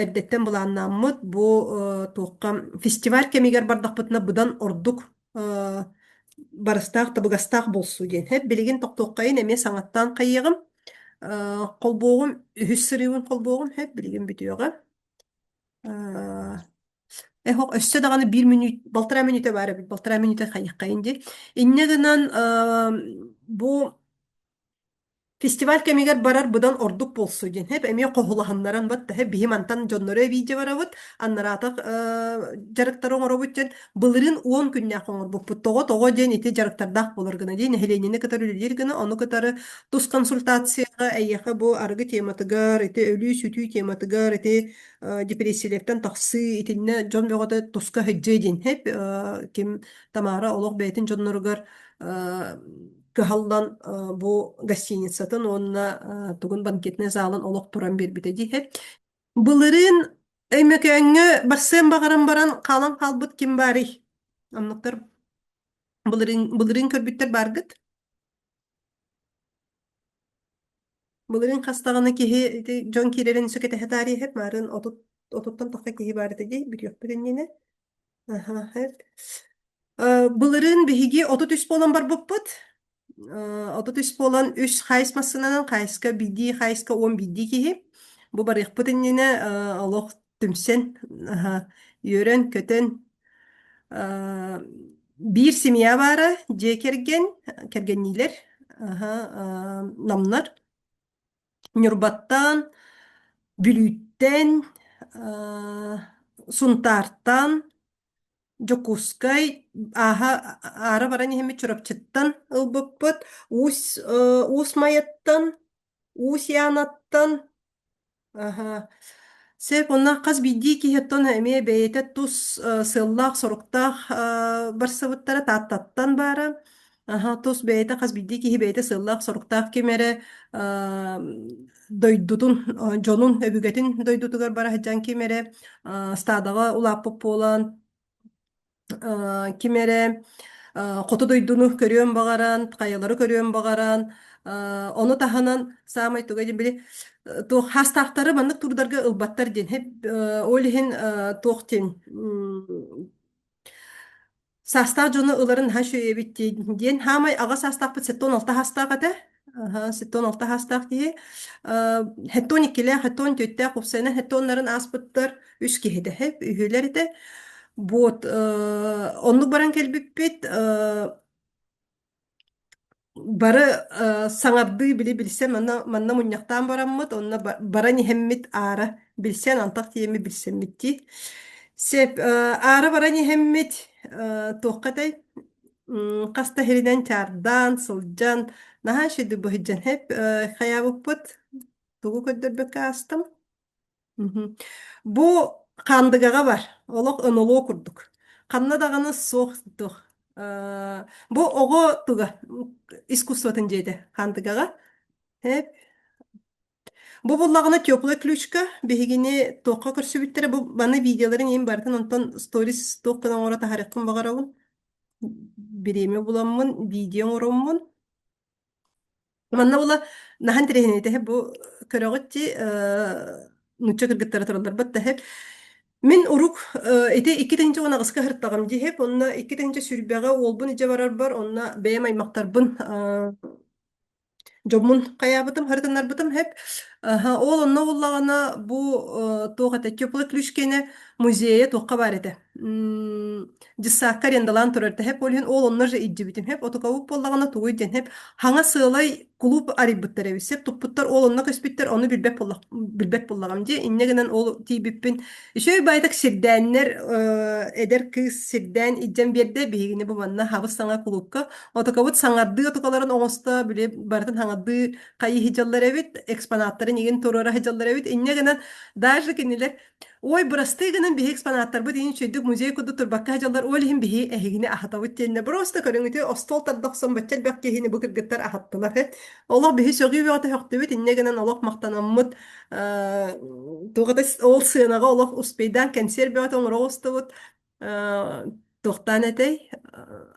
эрдэттэн былааннааммыт бу туохха фестиваль кэмигэр бардахпытына быдан ордук барыстаах, табыгастаах буолсу диэн. Һэп билигин тохтуоххайын эмиэ саҥаттан хайыаҕым. Холбуоҕум, үһүс сырыыбын холбуоҕум, һэп билигин бүтүөҕэ. Эһох өссө даҕаны биир мүнүүт, балтараа мүнүүтэ баар эбит, балтараа мүнүүтэ хайыаххайын дии. Инньэ гынан бу Фестиваль кэмигэр барар быдан ордук буолсу диэн һэп эмиэ хоһулаһыннаран батта һэп биһи мантан дьоннору эбиидьэ барабыт аннараатах дьарыктары оҥоробут диэн былырыын 10 күннээх оҥорбуппут тоҕо тоҕо диэн ити дьарыктардаах буолар гына дии нэһилиэнньэни кытары үлэлиир гына ону кытары тус консультацияҕа эйиэхэ бу арыгы тематыгар ити өлүү-сүтүү тематыгар ити депрессиялэртэн тахсыы итиннэ дьон бөҕөтө туска сылдьыа диэн һэп ким Тамара олох бэйэтин дьонноругар кыһаллан бу гостиницатын уонна тугун банкетнай залын олох туран биэрбитэ дии. Былырыын Өймөкөөҥҥө барсыан баҕаран баран хаалан хаалбыт ким баарый? Оннуктар былырыын, былырыын көрбүттэр бааргыт? Былырыын хас даҕаны киһи ити дьон киирэрин сүкэтэһэ таарыйа маарыын отуттан тахса киһи баар этэ дии бүтүөхпүт иннинэ. Аха, Былырыын биһиги 33 буолан барбыппыт. 33 буолан үс хайыс массыынанан хайыска биирдии хайыска 11 киһи. Бу барыахпыт иннинэ олох түмсэн, үөрэн-көтөн биир семья баара, дьиэ кэргэн, кэргэнниилэр, намнар. Ньурбаттан, Бүлүүттэн, Сунтаартан. Дьокуускай ааһа аара баран иһэммит Чурапчыттан ылбыппыт, Уус Уус Майаттан, Уус Яанаттан, аһа. Сөп, онно хас биирдии киһи оттон эмиэ бэйэтэ тус сыаллаах-соруктаах барсыбыттара Тааттаттан баара. Аһа, тус бэйэтэ хас биирдии киһи бэйэтэ сыаллаах-соруктаах ким эрэ дойдутун, дьонун, өбүгэтин дойдутугар бара сылдьан ким эрэ стадаҕа улааппыт буолан, ким эрэ хоту дойдуну көрүөн баҕаран, хайалары көрүөн баҕаран, ону таһынан саамай туга диэн били туох хаастаахтары маннык турдарга ылбаттар диэн ол иһин туох диэн Саастаах дьону ыларын наһаа үчүгэй эбит диэн хаамай аҕа саастаахпыт 76 саастаах этэ. Аһа, 76 саастаах киһи. 72-лээх, 74-тээх уопсайынан хеттоннарын ааспыттар үс киһи этэ, үһүлэр этэ. Вот, оннук баран кэлбиппит. Бары саҥардыы били билсэн манна манна мунньахтаан бараммыт, онно баран иһэммит аара билсэн, антах тиийэммит билсэммит дии. Сөп, аара баран иһэммит туохха этэй? Хас да сиринэн чаардаан, сылдьан, наһаа үчүгэйдик быһыдьан хэп хайаабыппыт. Тугу көрдөрбөккө аастым? Мгм. Бу Хаандыгаҕа бар, олох НЛО курдук. Ханна даҕаны суох туох. Бу оҕо туга искусствотын дьиэтэ Хаандыгаҕа. Эп. Бу буллаҕына теплая ключка биһигини туохха көрсүбүттэрэ бу маны видеоларын иһин барытын онтон сторис туох гына оҥоро таһаарыахпын баҕарабын. Бириэмэ буламмын видео оҥороммун Манна була наһаа интэриэһинэй бу көрөҕүт дии нуучча кыргыттара туралларбыт да Мин урук ити 2018-ка сырыттаҕым дии онно 2020-ҕэ уолбун илдьэ барарбар онно бэйэм аймахтарбын дьоммун хайаабытым харытыннарбытым хэп ол онно буоллаҕына бу туох этэ теплый ключ киэнэ музейа туохха баар этэ Дьыссаакка арендалаан турар тэһэп, ол иһин ол онно же илдьибитим хэп, отукабыт буоллаҕына тугуй диэн хэп, хаҥа сыалай кулууп арыйбыттар эбит сэп, туппуттар ол онно көспүттэр, ону билбэт буоллах билбэт буоллаҕым дии, инньэ гынан ол тиийбиппин үчүгэй баайдык сирдээннэр эдэр кыыс сирдээн илдьэн биэрдэ, биһигини бу манна хабыс саҥа кулуупка, отукабыт саҥардыы отукаларын оҥосто, били барытын хаҥардыы хайыы сылдьаллар эбит, экспонаттарын игин туруора сылдьаллар эбит, инньэ гынан даже кинилэр Ой, бырастыы гынан биһи экспонаттарбыт иһин үчүгэйдик музей курдук турбакка сылдьаллар, ол иһин биһи эһигини аһатабыт диэннэ просто көрүҥүтү остуол тарда охсон бачча элбэх киһини бу кыргыттар аһаттылар. Олох биһи сөҕүү бөҕөтө сөхтүбүт, инньэ гынан олох махтанаммыт, туох это ол сыанаҕа олох успейдаан кэнсиэр бөҕөтө оҥоро оҕустубут. Туохтаан этэй?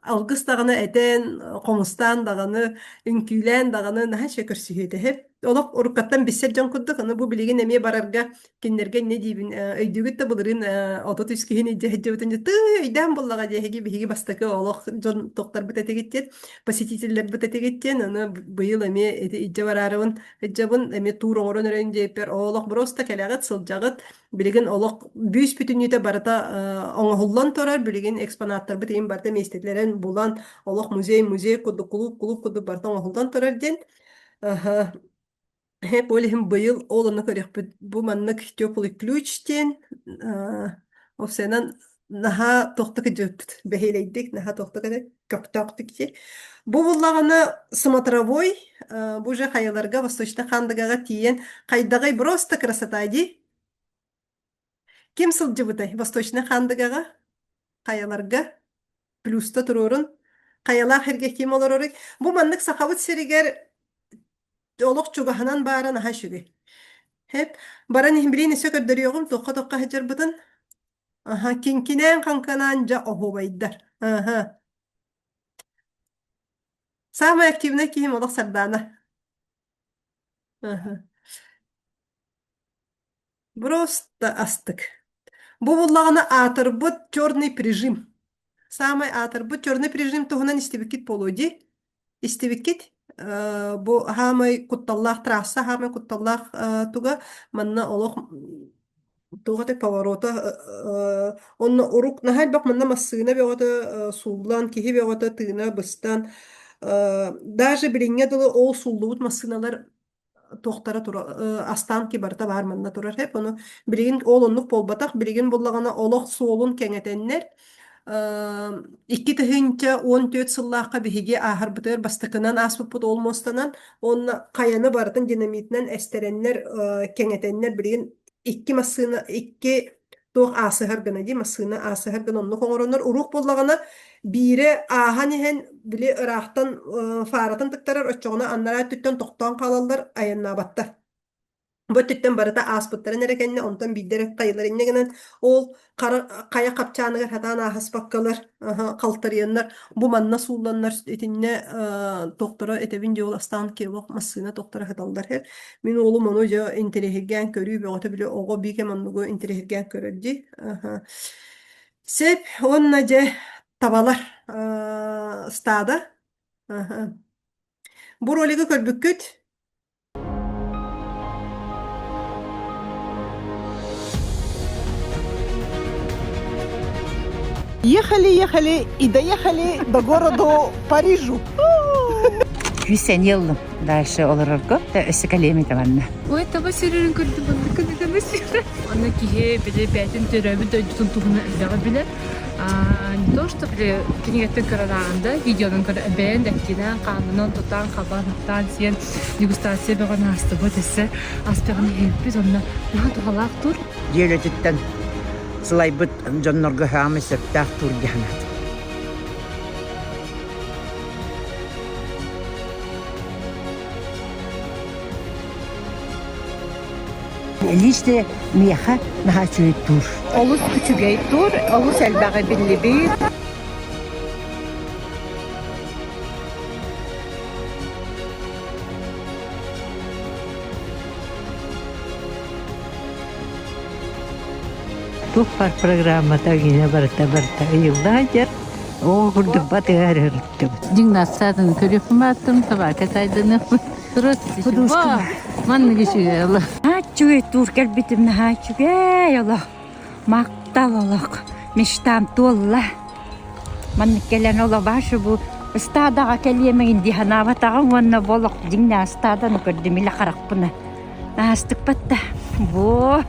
Алгыс даҕаны этэн, хомустаан даҕаны, үҥкүүлээн даҕаны наһаа үчүгэй көрсүһүү этэ. Олох уруккаттан билсэр дьон курдук, аны бу билигин эмиэ барарга кинилэргэ инньэ диибин, өйдүүгүт да былырыын 33 киһини илдьэ сылдьыбытын дьэ тыый өйдөөн буоллаҕа дии эһиги биһиги бастакы олох дьон туохтарбыт этигит диэн, посетителлэрбит этигит диэн, аны быйыл эмиэ ити илдьэ бараарыбын сылдьабын, эмиэ туур оҥорон эрэн диэппэр олох просто кэлэҕит, сылдьаҕыт, Билигин олох бүүс бүтүннүүтэ барыта оҥоһуллан турар. Билигин экспонаттарбыт иһин барыта миэстэтилэрин булан, олох музей музей курдук, кулууп кулууп курдук барыта оҥоһуллан турар диэн. Аһа. Ол иһин быйыл ол ону көрүөхпүт. Бу маннык теплый ключ диэн офсенан наһаа туохта кыдьыппыт бэһиэлэйдик, наһаа туохта көхтөөхтүк дии. Бу буллаҕына смотровой, бу уже хайаларга Восточный Хандыгаҕа тиийэн хайдаҕый просто красота дии. Ким сылдьыбытай Восточный Хандыгаҕа хайаларга плюста туруорун хайалаах сиргэ ким олороруй? Бу маннык Сахабыт сиригэр олох чугаһынан баара наһаа үчүгэй. Хэп баран иһин билигин өссө көрдөрүөҕүм туохха-туохха сылдьарбытын. Аха, киҥкинээн-хаҥканаан дьэ оһуобайдар. Аха. Саамай активнай киһим олох Сардаана. Аха. Просто астык. Бу буллаҕына аатырбыт черный прижим. Саамай аатырбыт черный прижим туһунан истибиккит буолуо дии. Истибиккит? Бу хаамай кутталлаах трасса, хаамай кутталлаах туга манна олох туох этэ поворота онно урук наһаа элбэх манна массыына бөҕөтө сууллан киһи бөҕөтө тыына быстан даже билиҥҥэ дылы ол сууллубут массыыналар туохтара тура останки барыта баар манна турар хэп ону билигин ол оннук буолбатах билигин буллаҕына олох суолун кэҥэтэннэр. 2014 сыллаахха биһиги ааһарбытыгар бастакынан ааспыппыт ол муостанан уонна хайаны барытын динамитынан эстэрэннэр кэҥэтэннэр билигин икки массыына икки туох аасыһар гына дии массыына аасыһар гына оннук оҥороннор уруок буоллаҕына биирэ ааһан иһэн били ыраахтан фаратын тыктарар оччоҕуна анараа өттүттэн тохтоон хаалаллар айаннаабаттар Бу өттүттэн барыта ааспыттарын эрэ кэннэ, онтон биирдэ эрэ хайылар инньэ гынан ол хара хайа хапчааныгар сатаан ааһыспаккалар, аһа, халтарыйаннар, бу манна суулланнар итиннэ э, тохторо этэбин дьэ ол астаан киэлох массыына тохторо сыталлар һэр. Мин уолум ону дьэ интэриэһиргээн көрүү бөҕөтө били оҕо биикэм оннугу интэриэһиргээн көрөр дии. Аһа. Сеп уонна дьэ табалар э, стада. Аһа. Бу ролигы көрбүккүт? Ехали, ехали и доехали до города Парижу. Күүс ыллым. Дальше олорорго өссө кэлиэм этэ манна. Ой, таба сүүрэрин көрдүм, онно көнө сүүрэр. Онно киһи били бэйэтин төрөөбүт дойдутун туһунан элбэҕи билэр. Не то, что били кинигэттэн көрөн ааҕан да, видеонан көрөн бэйэн эткинэн, хаанынан тутан, хабан, аттаан сиэн дегустация бөҕөнү аастыбыт өссө ас бөҕөнү иһиппит онно наһаа туһалаах тур. Дьиэ үлэтиттэн сылайбыт дьоннорго саамай сөптөөх тур дии санаатым. Лично миэхэ наһаа үчүгэй тур. Олус үчүгэй тур, олус элбэҕи биллибит. Туох баар программата гинэ барыта барыта ыйылла сылдьар. Ол курдук батыһар ырыттыбыт. Дьиҥ көрүөхпүн бааттым, табака тайданыахпын. Худуускуна. Маннык үчүгэй олох. Наһаа тур кэлбитим наһаа үчүгэй олох. Махтал олох. Мечтам туолла. Маннык кэлэн олобашы бу ыстаадаҕа кэлиэмэҥин дии санаабатаҕым уонна бу олох дьиҥнээх ыстааданы көрдүм илэ харахпына. Аастыкпат да. Бу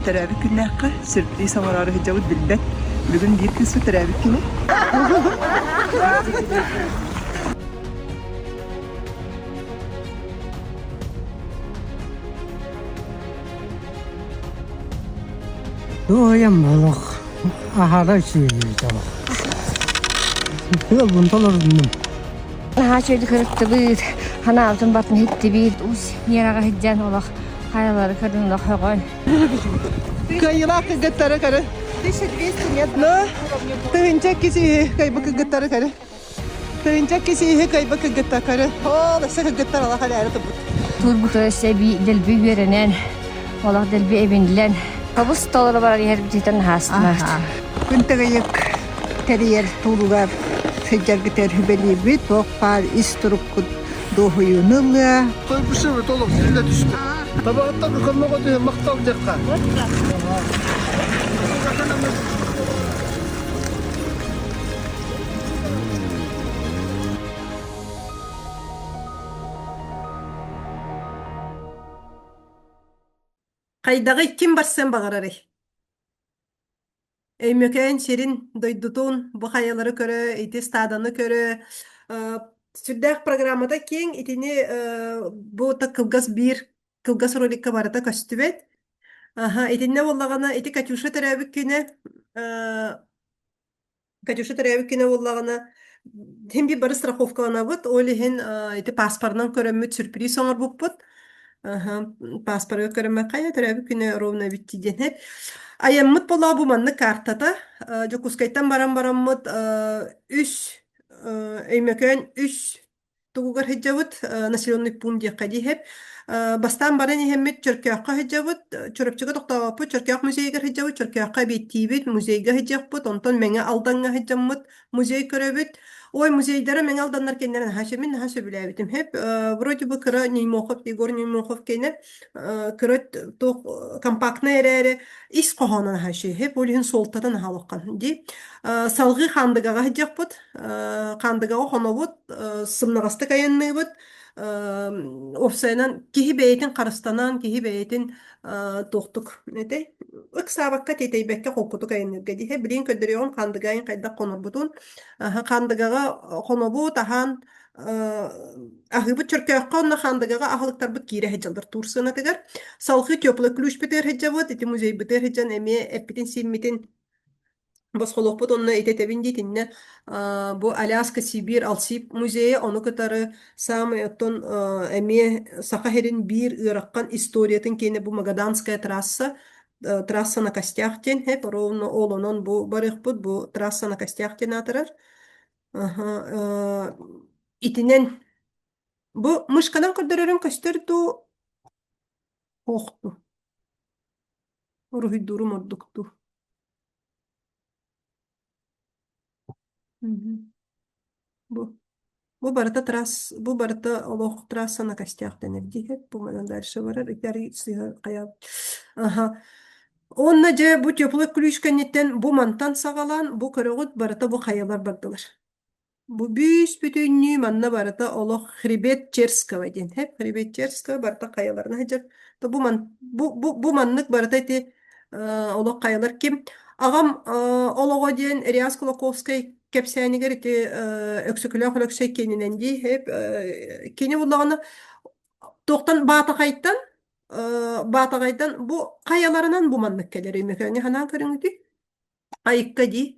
Төрөөбүт күннээххэ сюрприз оҥороору сылдьабыт билбэт. Бүгүн биир кыыспыт төрөөбүт күнэ. Туойам олох аһара үчүгэй олох. Тыалбын толордум. Наһаа үчүгэйдик ырыттыбыт, ханаабытын батын иһиттибит, ус ньыараҕа сылдьан олох хайалары көрөн олох өҕөн. Кыайыылаах кыргыттары көрө. 1200 нет. Но тыһынча киси кайбы кыргыттары көрө. Тыһынча киси кайбы кыргытта көрө. Ол өссө кыргыттар олох элээри турбут. Турбута өссө эбии дэлби үөрэнэн, олох дэлби эбинлэн, хабыс толору барар иһэрбититтэн хаастыбат. Күн тыгыйык тэрийэр тууругар сылдьаргытыгар сүбэлиибит, туох баар ис туруккут дуоһуйууну ылыа. Тойбушевы толук силлэ түстэ. Табаҕыттан көмөҕө түһэн махтал диэххэ. Хайдаҕый ким барсыан баҕарарый? Өймөкөөн сирин, дойдутун, бу хайалары көрө, ити стаданы көрө, э, сүрдээх программата киэҥ, итини э, бу так кылгас биир кылгас роликка барыта көстүбэт. Аха, итиннэ буоллаҕына, ити Катюша төрөөбүт күнэ э, Катюша төрөөбүт күнэ буоллаҕына, син биир бары страховкаланабыт, ол иһин ити паспорынан көрөммүт сюрприз оҥорбуппут. Аха, паспорга көрөммөт хайа төрөөбүт күнэ ровно эбит диэн. Айаммыт болоо бу маннык картата. Дьокуускайтан баран бараммыт үс Өймөкөөн үс тугугар сылдьабыт, населенный пункт диэххэ диэһэп. Бастаан баран иһэммит Чөркөөххө сылдьабыт, Чурапчыга тохтообоппут, Чөркөөх музейыгар сылдьабыт, Чөркөөххө эбиэттиибит, музейга сылдьыахпыт, онтон Мэҥэ Алдаҥҥа сылдьаммыт, музей көрөбүт. Ой, музейдара Мэҥэ Алданнар кэннэрэ наһаа мин наһаа сөбүлээбитим. Хэп, вроде бы кыра Неймохов, Егор Неймохов кэнэ кыра туох компактнай эрээри ис хоһооно наһаа үчүгэй. Хэп, ол иһин суолтата наһаа улахан дии. Салҕыы Хаандыгаҕа сылдьыахпыт. Хаандыгаҕа хонобут, сымнаҕастык айанныыбыт. Уопсайынан киһи бэйэтин харыстанан, киһи бэйэтин туохтук этэй ыксаабакка, тиэтэйбэккэ холкутук айанныырга диһэ. Билигин көрдөрүөҕүм Хаандыгаайын хайдах хонорбутун. Хаандыгаҕа хонобут, аһаан аһыыбыт Чөркөөххө онно Хаандыгаҕа аһылыктарбыт киирэ сылдьаллар туур сыанатыгар. Салҕыы теплый ключпүтүгэр сылдьабыт, ити музейбытыгар сылдьан эмиэ эппитин-сииммитин босхолуохпут онно итэтэбин дии итиннэ бу Аляска Сибиир Алсип музейа ону кытары саамай оттон эмиэ Саха сирин биир ыарахан историятын киэнэ бу Магаданская трасса трасса на костях диэн хэп ровно ол онон бу барыахпыт бу трасса на костях диэн аатырар итинэн бу мышканан көрдөрөрүн көстөр дуу ох дуу уруһуйдуурум ордук дуу Бу бу барыта трасс бу барыта олох трасса на костях дэнэр дии бу манан дальше барар ити сыыһа хайа аха уонна дьэ бу теплый ключ кэнниттэн бу мантан саҕалаан бу көрөҕүт барыта бу хайалар бардылар Бу бүүс-бүтүннүү манна барыта олох хребет Черского диэн һэп хребет Черского барыта хайаларына сылдьар. То бу ман бу бу бу маннык барыта ити олох хайалар ким аҕам олоҕо диэн Реас Кулаковскай кэпсээнигэр ити Өксөкүлээх Өлөксөй киэнинэн дии һэп кини буллаҕына туохтан Баатаҕайтан Баатаҕайтан бу хайаларынан бу маннык кэлэр Өймөкөөҥҥө санаан көрүҥүтүй Айыкка дии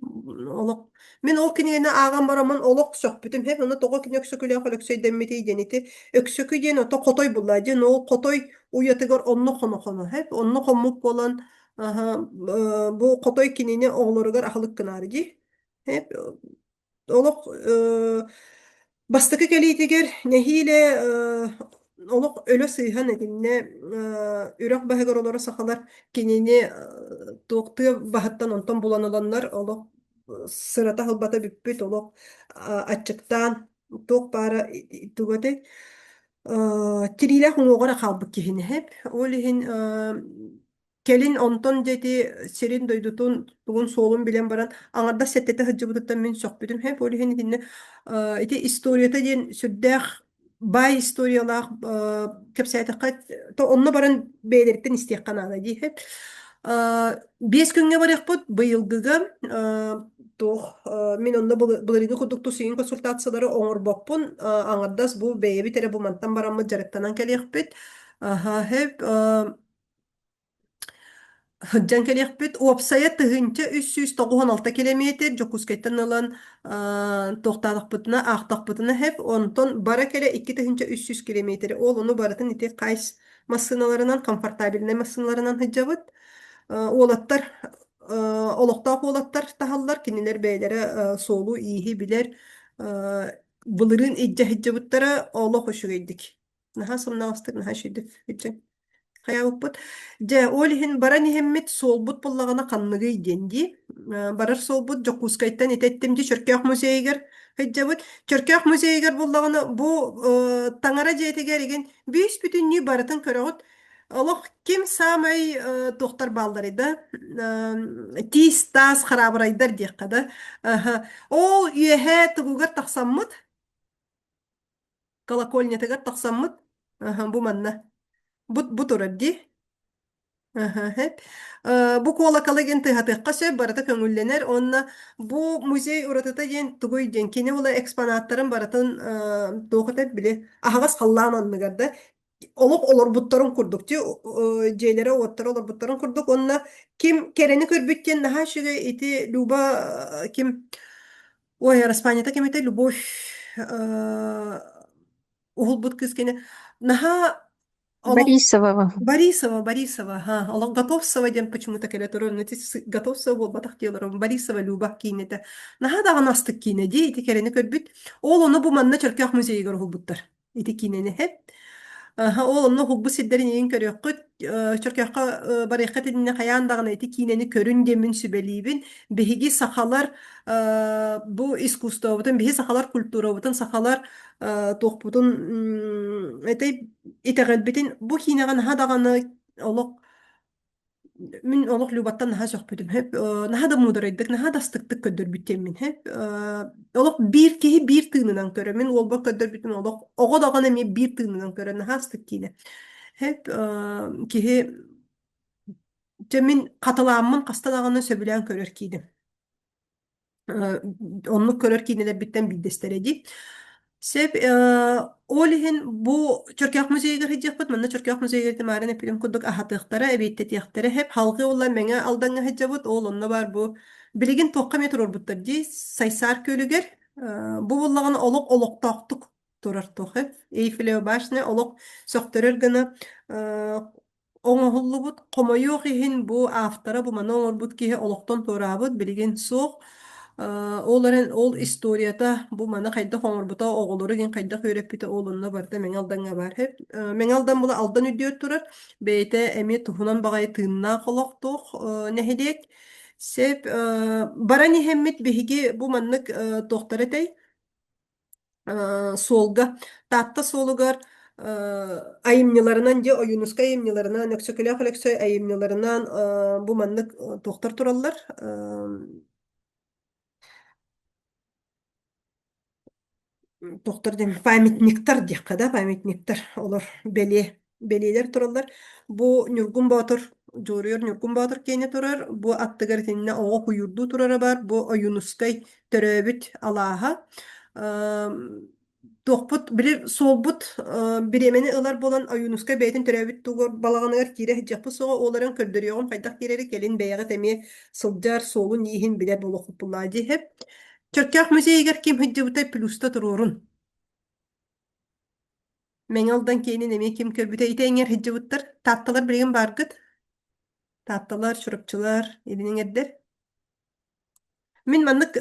олох мин ол кинигэни ааҕан бараммын олох сөхпүтүм һэп ону тоҕо кини Өксөкүлээх Өлөксөй дэммитий диэн ити Өксөкү диэн ото хотой булла диэн ол хотой уйатыгар онно хоно-хоно һэп онно хоммут буолан аһа бу хотой кинини оҕолоругар аһылык гынаары дии һэп Олох бастакы кэлиитигэр нэһиилэ олох өлө сыыһан итиннэ үрэх баһыгар олоро сахалар кинини туох тыа баһыттан онтон булан ыланнар олох сырата ылбата бүппүт олох аччыктаан туох баара тугу этэй тириилээх уҥуоҕа эрэ хаалбыт киһини ол иһин Кэлин онтон дьэ ити сирин-дойдутун, тугун суолун билэн баран, аҥардас сэттэтэ сылдьыбытыттан мин сөхпүтүм. Һэ, ол иһин итиннэ ити историята диэн сүрдээх баай историялаах кэпсээтэххэ, то онно баран бэйэлэриттэн истиэххэ наада дии. 5 күҥҥэ барыахпыт быйылгыга туох мин онно былырыыҥҥы курдук тус иһин консультациялары оҥорбоппун аҥардас бу бэйэбит эрэ бу мантан бараммыт дьарыктанан кэлиэхпит. Аха, һэп Сылдьан кэлиэхпит. Уопсайа 1396 килэмиэтир Дьокуускайтан ылан туохтаатахпытына, аахтахпытына сөп. Онтон бара кэлэ 2300 килэмиэтир. Ол ону барытын ити Кайс массыыналарынан, комфортабельнай массыыналарынан сылдьабыт. Уолаттар олохтоох уолаттар таһаллар. Кинилэр бэйэлэрэ суолу-ииһи билэр. Былырыын илдьэ сылдьыбыттара олох үчүгэйдик. Наһаа сымнаҕастык, наһаа үчүгэйдик илдьэн хайаабыппыт. Дьэ, ол иһин баран иһэммит суолбут буллаҕына ханныгый диэн дии. Барар суолбут Дьокуускайтан итэттим дии Чөркөөх музейыгар сылдьабыт. Чөркөөх музейыгар буллаҕына бу таҥара дьиэтигэр игин бүүс бүтүннүү барытын көрөҕүт. Олох ким саамай туохтар баалларый да тиис таас хараабырайдар диэххэ да. Ол үөһээ тугугар тахсаммыт колокольнятыгар тахсаммыт бу манна бу, бу турар дии бу куолакалы диэн тыаһатыахха сөп барыта көҥүллэнэр уонна бу музей уратыта диэн тугуй диэн кини була экспонаттарын барытын туох этэ били аһаҕас халлаан анныгар да олох олорбуттарын курдук дьиэлэрэ уоттара олорбуттарын курдук уонна ким кэрэни көрбүт диэн наһаа үчүгэй ити Люба ким Ой, араспаанньата ким этэ? Любовь уһулбут кыыс кини наһаа олох Борисова. Борисова, Борисова, ха, олох Готовцева диэн почему-то кэлэ турар, но Готовцева буолбатах дии олоробун, Борисова Люба киинэтэ. Наһаа даҕаны астык киинэ дии, ити кэрэни көрбүт. Ол ону бу манна Чөркөөх музейыгар уһулбуттар. Ити киинэни һэп. Аха, ол онно уһулбут сирдэрин иин көрүөххүт. Чөркөөххө барыаххыт иннинэ хайаан даҕаны ити киинэни көрүн диэммин сүбэлиибин. Биһиги сахалар бу искусствобутун, биһи сахалар культурабытын, сахалар туохпутун этэй итэҕэлбитин бу киинэҕэ наһаа даҕаны олох Мин олох Любаттан наһаа сөхпүтүм. Хэп, наһаа да муударайдык, наһаа да астыктык көрдөрбүт диэммин. Хэп, олох биир киһи биир тыынынан көрөр. Мин уолбар көрдөрбүтүм олох оҕо даҕаны эмиэ биир тыынынан көрөр. Наһаа астык киинэ. Хэп, киһи дьэ мин хатылааммын хаста даҕаны сөбүлээн көрөр киинэм. Оннук көрөр киинэлэрбиттэн биирдэстэрэ дии. Сөп, ол иһин бу Чөркөөх музейыгар сылдьыахпыт. Манна Чөркөөх музейыгар Тамара эппитим курдук аһатыахтара, эбиэттэтиэхтэрэ. Хэп халҕыы ула Мэҥэ Алдаҥҥа сылдьабыт. Ол онно баар бу билигин туохха эмиэ туруорбуттар дии. Сайсаар күөлүгэр бу буоллаҕына олох олохтоохтук турар туох Эйфелева башня олох сөхтөрөр гына Оҥоһуллубут, хомойуох иһин, бу автора, бу маны оҥорбут киһи олохтон туораабыт, билигин суох. Ол эрэн ол историята, бу маны хайдах оҥорбута, оҕолору иһин хайдах үөрэппитэ, ол онно барыта Мэҥэ Алдаҥҥа баар. Мэҥэ Алдан була Алдан үрдүгэр турар, бэйэтэ эмиэ туһунан баҕайы тыыннаах олохтоох нэһилиэк. Сөп, баран иһэммит биһиги бу маннык туохтар этэй? суолга Таатта суолугар айымньыларынан дьэ Ойуунускай айымньыларынан Өксөкүлээх Өлөксөй айымньыларынан бу маннык туохтар тураллар туохтар диэн памятниктар диэххэ да памятниктар олор бэлиэ бэлиэлэр тураллар. Бу Ньургун Боотур, Дьуоруйар Ньургун Боотур киэнэ турар. Бу аттыгар итиннэ оҕо куйуурдуу турара баар. Бу Ойуунускай төрөөбүт алааһа. Туохпут, били суолбут бириэмэни ылар буолан Ойуунускай бэйэтин төрөөбүт тугар балаҕаныгар киирэ сылдьыахпыт суоҕа. Ол эрэн көрдөрүөҕүм хайдах киирэри кэлин бэйэҕит эмиэ сылдьар суолун-ииһин билэр буолуоххут буллаа дии. Чөркөөх музейыгар ким сылдьыбытай плюста туруорун. Мэҥэ Алдан киэнин эмиэ ким көрбүтэ ити эҥэр сылдьыбыттар. Таатталар билигин бааргыт? Таатталар, Чурапчылар, илин эҥэрдэр. Мин маннык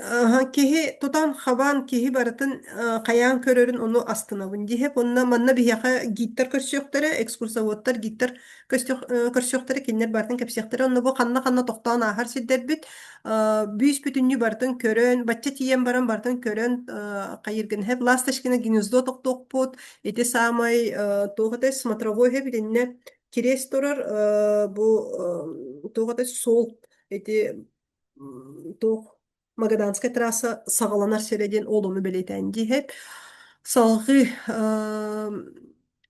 киһи тутан-хабан киһи барытын хайаан көрөрүн ону астынабын диэһэп. Онно манна биһиэхэ гидтар көрсүөхтэрэ, экскурсоводтар, гидтар көрсүөхтэрэ, кинилэр барытын кэпсиэхтэрэ. Онно бу ханна-ханна тохтоон ааһар сирдэрбит бүүс-бүтүннүү барытын көрөн, бачча тиийэн баран барытын көрөн хайыыргын иһэп. Ласточкина гнездо тохтуохпут, ити саамай туох этэй смотровой иһэп итиннэ кириэс турар бу туох этэй суол ити туох Магаданскай трасса саҕаланар сирэ диэн ол ону бэлиэтээн диэһэп. Салҕыы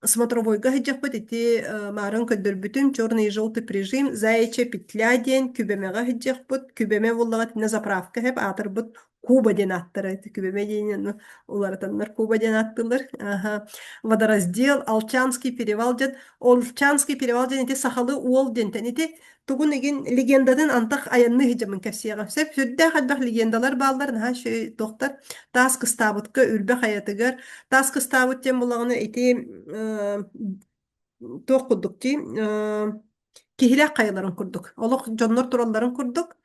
смотровойга сылдьыахпыт ити маарын көрдөрбүтүм черный и желтый прижим заячья петля диэн күбэмэҕэ сылдьыахпыт күбэмэ буоллаҕа итиннэ заправка иһэп аатырбыт Куба диэн ааттара ити күбэмэ диэн уларытаннар Куба диэн ааттыыллар водораздел Алчанский перевал диэн Олчанский перевал диэн ити сахалыы уол диэнтэн ити тугун игин легендатын антах айанныы сылдьаммын кэпсиэҕим сөп. Сүрдээх элбэх легендалар бааллар, наһаа үчүгэй туохтар. Таас кыстаабытка Үрбэ хайатыгар. Таас кыстаабыт диэн булаҕына ити туох курдук дии киһилээх хайаларын курдук. Олох дьоннор туралларын курдук.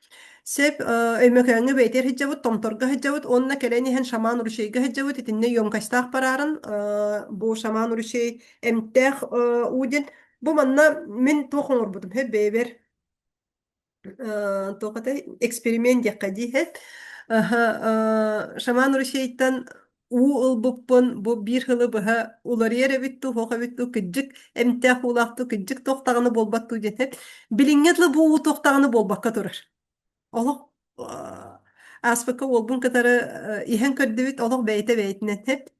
Сөп Өймөкөөҥҥө бэйэтигэр сылдьабыт, Томторго сылдьабыт уонна кэлэн иһэн Шаман Ручейга сылдьабыт. Итиннэ емкостаах бараарын бу Шаман Ручей эмтээх уу диэн Бу манна мин туох оҥорбутум һэ бэйэбэр туох этэй эксперимент диэххэ дии һэ Шаман Русейтан уу ылбыппын бу биир сылы быһа уларыйар эбит дуу, суох эбит дуу, кырдьык эмтээх уулаах дуу, кырдьык туох даҕаны буолбат дуу диэн Билиҥҥи дылы бу уу туох даҕаны буолбакка турар. Олох ааспыкка уолбун кытары иһэн көрдүбүт, олох бэйэтэ бэйэтинэн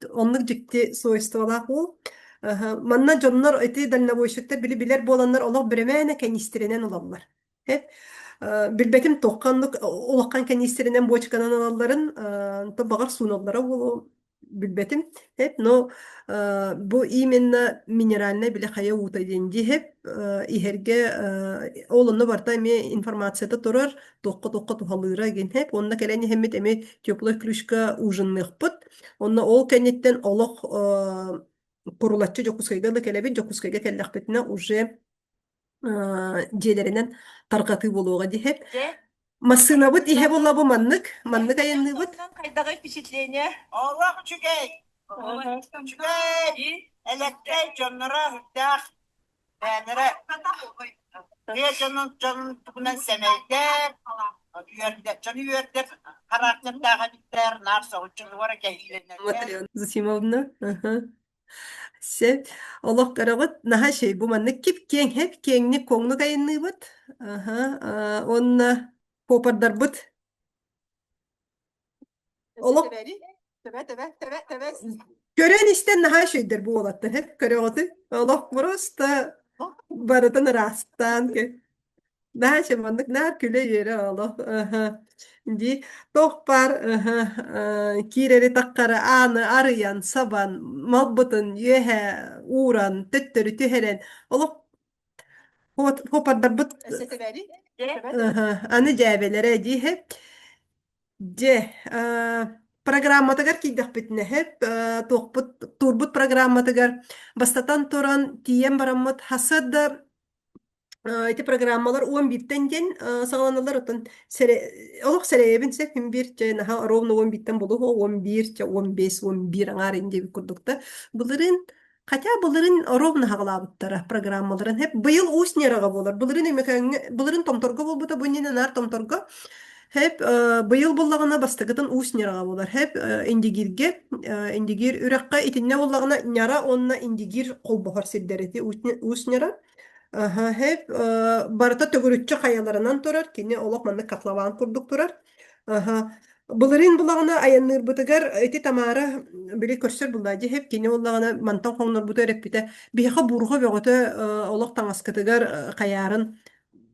оннук дьикти свойстволаах уол. Манна дьоннор ити дальнобойщиктар били билэр буоланнар олох бирэмээнэ кэниистиринэн ылаллар. Билбэтим туохха оннук улахан кэниистиринэн буочуканан ылалларын, онтон баҕар сууналлара буолуо билбэтим. Эп, но бу именно минеральная били хайа уута диэн диэһэп иһэргэ ол онно барыта эмиэ информацията турар, туохха-туохха туһалыыра диэн хэп. Онно кэлэн иһэммит эмиэ теплой ключка ужинныахпыт. Онно ол кэнниттэн олох курулаччы Дьокуускайга да кэлэбит. Дьокуускайга кэллэхпитинэ уже дьиэлэринэн тарҕатыы буолуоҕа диэһэп. Массыынабыт иһэ буолла бу маннык, маннык айанныыбыт. Хайдаҕый впечатление? Олох үчүгэй. Үчүгэй. Элэккэй дьонноро үрдээх. Бэйэлэрэ тыа дьонун дьонун туһунан сэмэйдэр, үөрдэр, дьону үөрдэр характердаах эбиттэр, наар соһуччу туора кэһиилэнэллэр. Зосимовна. Сөп. Олох көрөҕүт, наһаа үчүгэй. Бу маннык кип-киэҥ, һэп киэҥник куоҥнук айанныыбыт. Аһа, уонна попардарбыт олох Төбө, төбө, төбө, төбө. көрөн-истэн наһаа үчүгэйдэр бу уолаттар, һэп көрөҕүтүй? Олох просто барытын ыраастаан Наһаа маннык наар күлэ-үөрэ олох аһа дии туох баар аһа киирэри таххары ааны арыйан сабан малбытын үөһэ ууран төттөрү түһэрэн олох хопардарбыт аһа аны дьээбэлэрэ дии дьэ программатыгар киирдэхпитинэ туохпут туурбут программатыгар бастатан туран тиийэн бараммыт хасыат да Ити программалар 11-тэн диэн саҕаланаллар, оттон сэрэ олох сэрэйэбин сөп, мин биир чэ наһаа ровно 11-тэн болуһу 11 чэ 15 11 аҥаар ин диэбит курдук да. Былырыын хотя былырыын ровно саҕалаабыттара программаларын хэп быйыл Уус Нераҕа буолар. Былырыын Өймөкөөҥҥө былырыын Томторго буолбута, бу иннинэ наар Томторго. Хэп быйыл буллаҕына бастакытын Уус Нераҕа буолар. Хэп Индигиргэ Индигир үрэххэ итиннэ буллаҕына Ньара уонна Индигир холбоһор сирдэр ити Уус Ньара. Аһа, һэп, барыта төгүрүччү хайаларынан турар, кини олох маннык котлован курдук турар. Аһа, былырыын булаҕына айанныырбытыгар ити Тамара били көрсөр булла дии һэп, кини буоллаҕына мантан хоҥнорбуту эрэппитэ. Биһиэхэ буурҕа бөҕөтө олох таҥаскытыгар хайаарын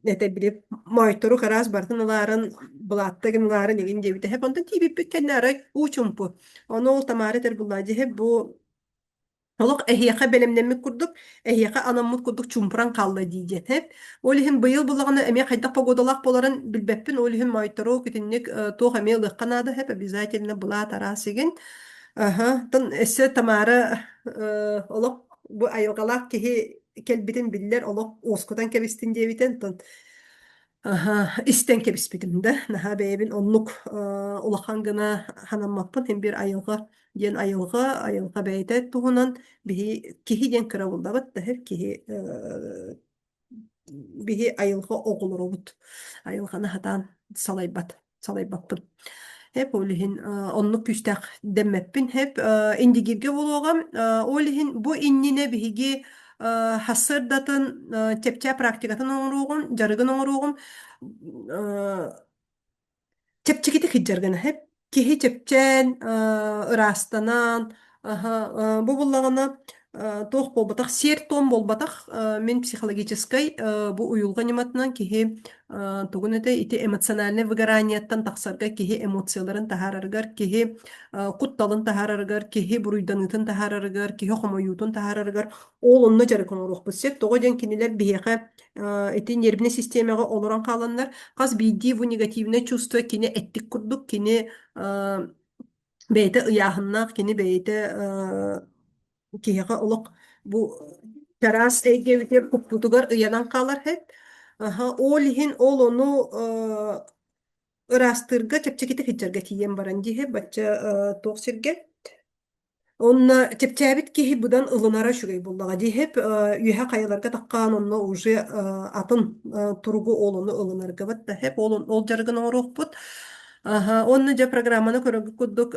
этэ били моойторук араас барытын ылаарын, былаатта гын ылаарын игин диэбитэ. Һэп, онтон тиийбиппит кэннэ арай уу чумпу. Ону ол Тамара этэр булла дии һэп, бу Олох эһиэхэ бэлэмнэммит курдук, эһиэхэ анаммыт курдук чуумпуран хаалла дии диэн эп. Ол иһин быйыл буллаҕына эмиэ хайдах погодалаах буоларын билбэппин, ол иһин моойторуок итинник туох эмиэ ылыахха наада эп, обязательно былаат араас игин. Аһа, тон өссө Тамара олох бу айылҕалаах киһи кэлбитин биллэр, олох уоскутан кэбистин диэбитин, тон аһа, истэн кэбиспитим да, наһаа бэйэбин оннук улахан гына ханаммаппын, һин биир айылҕа диэн айылҕа, айылҕа бэйэтэ туһунан биһи киһи диэн кыра буллабыт да киһи биһи айылҕа оҕолоробут. Айылҕаны хатаан салайбат, салайбаппын. Хэп ол иһин оннук күүстээх дэммэппин. Хэп Индигиргэ буолуоҕа. Ол иһин бу иннинэ биһиги хассырдатын чэпчээ практикатын оҥоруоҕум, дьарыгын оҥоруоҕум. Чэпчэкитик сылдьар гына сөп. Киһи чэпчээн, ыраастанан, аһа, бу буоллаҕына туох буолбатах, сиэр-туом буолбатах. Мин психологическай бу уйулҕа ньыматынан киһи тугун этэй, ити эмоциональнай выгоранияттан тахсарга киһи эмоцияларын таһаарарыгар, киһи кутталын таһаарарыгар, киһи буруйданыытын таһаарарыгар, киһи хомойуутун таһаарарыгар ол онно дьарык оҥоруохпут сөп. Тоҕо диэн кинилэр биһиэхэ ити нервнэй систиэмэҕэ олорон хааланнар, хас биирдии бу негативное чувство кини эттик курдук, кини бэйэтэ ыйааһыннаах, кини бэйэтэ киһиэхэ олох бу чараас эйгэбитигэр куппутугар ыйанан хаалар эт. Ол иһин ол ону ыраастыырга чэпчэкитик сылдьарга тиийэн баран дии бачча туох сиргэ Онно чэпчээбит киһи быдан ылынара үчүгэй буоллаҕа дии иһип үөһэ хайаларга таххаан онно уже атын туругу ол ону ылынарга да хэп ол ол дьарыгын оҥоруохпут. Аха, онно дьэ программаны көрөргүт курдук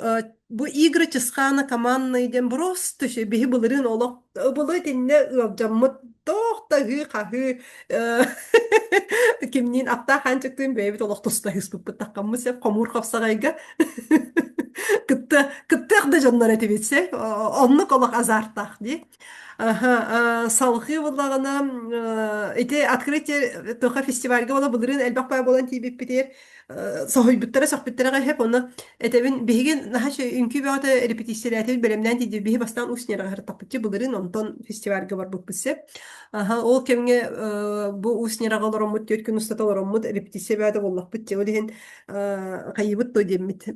бу игры Чысхаана командный диэн просто биһи былырыын олох былы итиннэ ыалдьаммыт туох да ыһыы-хаһыы кимниин аттаах хаанчыктыын бэйэбит олох туста ыспыппыт таххаммыт сөп хомуур хапсаҕайга кытта кыттыах да дьоннор этибит сөп оннук олох азартаах дии салҕыы буоллаҕына ити открытие тоха фестивальга буола былырыын элбэх баа буолан тиийбиппитигэр соһуйбуттара сөхпүттэрэ хэп онно этэбин биһиги наһаа үҥкүү бөҕөтө репетициялээтибит бэлэмнээн тиийдибит биһи бастаан Усть Нераҕа былырыын онтон фестивальга барбыппыт сөп Аха, ол кэмҥэ бу Усть Нераҕа олороммут 4 күн устата олороммут репетиция бөҕөтө буоллахпыт дьэ ол иһин хайыыбыт то диэммит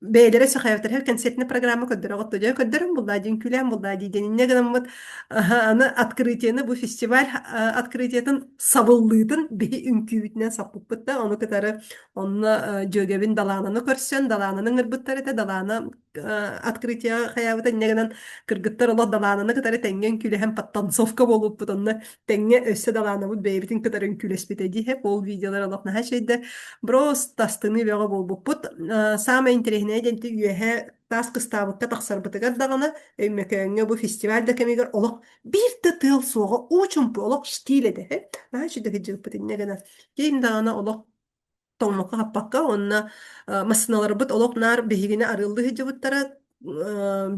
бэйэлэрэ сахаевтар концертный программа көрдөрөҕүт то дьэ көрдөрөн буллаа диэн күлээн буллаа дии диэн инньэ гынаммыт аны открытиены бу фестиваль открытиетын сабыллыытын биһи үҥкүүбүтүнэн саппыппыт да ону кытары онно дьүөгэбин Далаананы көрсөн Далаананы ыҥырбыттар этэ Далаана открытие хайаабыта инньэ гынан кыргыттар олох Далаананы кытары тэҥҥэ үҥкүүлэһэн подтанцовка буолбуппут онно тэҥҥэ өссө Далаанабыт бэйэбитин кытары үҥкүүлэспитэ дии ол видеолар олох наһаа үчүгэйдэр просто астыныы бөҕө буолбуппут. Саамай интэриэһинэйэ диэн үөһэ Таас кыстаабыкка тахсарбытыгар даҕаны Өймөкөөҥҥө бу фестиваль да кэмигэр олох биир да тыал суоҕа уу чумпу олох штиль этэ. Наһаа үчүгэй сылдьыбыппыт инньэ гынан. Киһим даҕаны олох тоҥмокко-хаппакка уонна массыыналарбыт олох наар биһигини арыаллыы сылдьыбыттара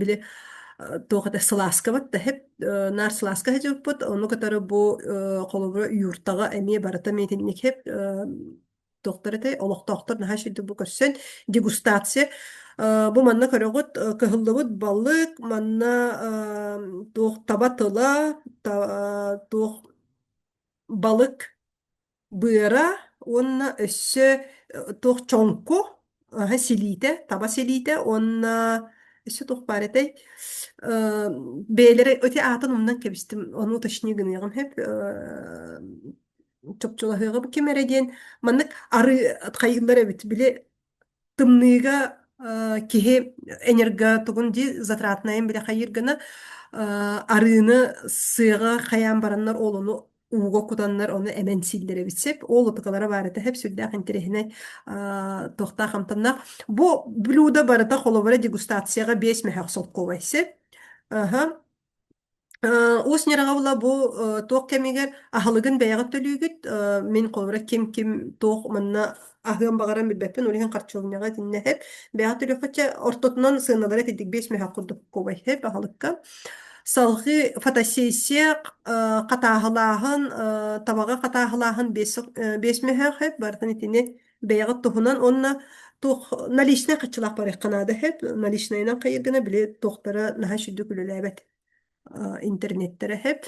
били туох этэ сылааскабыт да иһип наар сылааска сылдьыбыппыт ону кытары бу холобура юртаҕа эмиэ барыта миэтинник иһип туохтар этэй олохтоохтор наһаа үчүгэй бу көрсөн дегустация бу манна көрөҕүт кыһыллыбыт балык манна туох таба тыла туох балык Быара уонна өссө туох чоҥку аһа силиитэ, таба силиитэ уонна өссө туох баар этэй? Э, бэйэлэрэ ити аатын умнан кэбистим, ону уточни гыныаҕым сөп. Э, чопчулаһыаҕым ким эрэ диэн маннык арыы хайыыллар эбит. Били Тымныыга киһи энерго тугун дии затратнайын билэ хайыыр гына арыыны сыаҕа хайаан бараннар ол ону ууга кутаннар ону эмэн сииллэр эбит сөп. Ол утукалара баар этэ сөп сүрдээх интэриэһинэй туохтаах амтаннаах. Бу блюдо барыта холобура дегустацияҕа биэс мөһөөх солкуобай сөп. Аха. Уус Ньараҕабыла бу туох кэмигэр аһылыгын бэйэҕит төлүүгүт. Мин холобура ким-ким туох манна аһыан баҕаран билбэппин, ол иһин харчыланньаҕа итиннэ иһэп. Бэйэҕит төлүөххүт чэ ортотунан сыаналара итинник биэс мөһөөх курдук куобай иһэп аһылыкка. Салҕыы фотосессия хатааһылааһын, табаҕы хатааһылааһын биэс мөһөөх иһэп. Барытын итини бэйэҕит туһунан уонна туох наличнай хаччылаах барыахха наада иһэп. Наличнайынан хайыыр гына били туохтара наһаа үчүгдүк үлэлээбэт интернеттэрэ иһэп.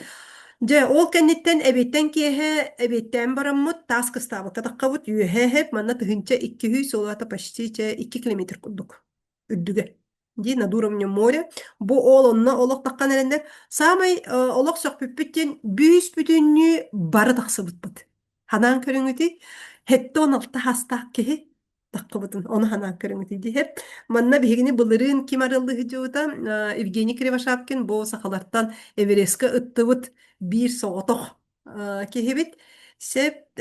Дьэ, ол кэнниттэн эбиэттэн киэһэ эбиэттээн бараммыт таас кыстаабыкка таххабыт үөһэ иһэп манна 1200 ол аата почти чэ 2 километр курдук үрдүгэ дии над уровнем моря. Бу ол онно олох таххан эрэннэр саамай олох сөхпүппүт диэн бүүс бүтүннүү бары тахсыбыппыт. Ханаан көрүҥүтүй? 76 хастаах киһи таххыбытын ону ханаан көрүҥүтүй диһэр. Манна биһигини былырыын ким арыллыһыдьыбыта Евгений Кривошапкин бу сахалартан Эверестка ыттыбыт биир соҕотох киһибит. Сеп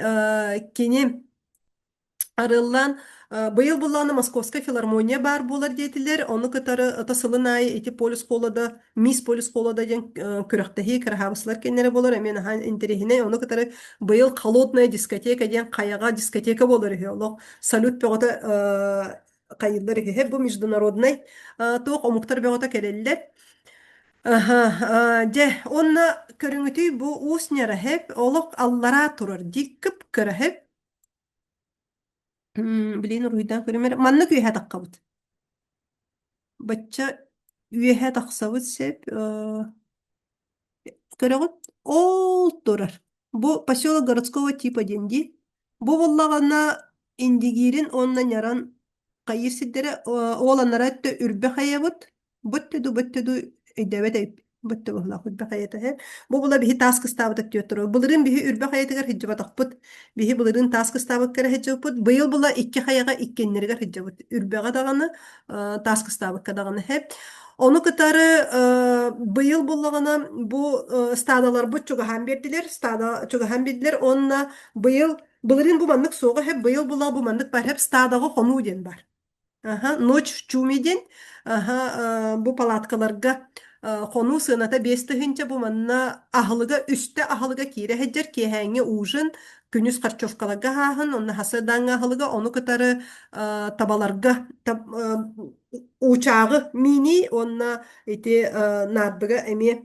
кини Арыллан, быйыл буллаҕына Московскай филармония баар буолар диэтилэр. Ону кытары ото сылын аайы ити полюс холода, мисс полюс холода диэн күрэхтэһии кыраһаабысылар кэннэрэ буолар. Эмиэ наһаа интэриэһинэй. Ону кытары быйыл холодная дискотека диэн хайаҕа дискотека буолар үһү. Олох салют бөҕөтө хайыыллар үһү. Бу международнай туох омуктар бөҕөтө кэлэллэр. Аха, дьэ, уонна көрүҥүтүй бу уус ньараһэп олох аллараа турар дии кып-кыраһэп Билигин уруһуйдаан көрүм эрэ. Маннык үөһэ таххабыт. Бачча үөһэ тахсабыт сөп. Көрөҕүт? Ол турар. Бу поселок городского типа диэн дии. Бу буоллаҕына Индигиирин уонна Ньаран хайыыр сирдэрэ ол анараа өттө Үрбэ хайабыт. Бөттө ду бөттө ду өйдөөбөт эбиппин. Бөттө быһылаах Үрбэ хайата һэ. Бу була биһи таас кыстаабыт өттүгэр турар. Былырыын биһи Үрбэ хайатыгар сылдьыбатахпыт. Биһи былырыын таас кыстаабыкка эрэ сылдьыбыппыт. Быйыл була икки хайаҕа иккиэннэригэр сылдьабыт. Үрбэҕэ даҕаны, таас кыстаабыкка даҕаны һэ. Ону кытары быйыл буллаҕына бу стадаларбыт чугаһаан биэрдилэр, стада чугаһаан биэрдилэр уонна быйыл былырыын бу маннык суоҕа һэп, быйыл була бу маннык бар һэп стадаҕа хонуу диэн бар. Аха, Ночь в чуме диэн аха, бу палаткаларга хонуу сыаната 5000 бу манна аһылыга үстэ аһылыга киирэ сылдьар киэһээҥҥи ужин күнүс харчевкаларга аһааһын онно хасыадааҥҥа аһылыга ону кытары табаларга уучааҕы миинии уонна ити наардыга эмиэ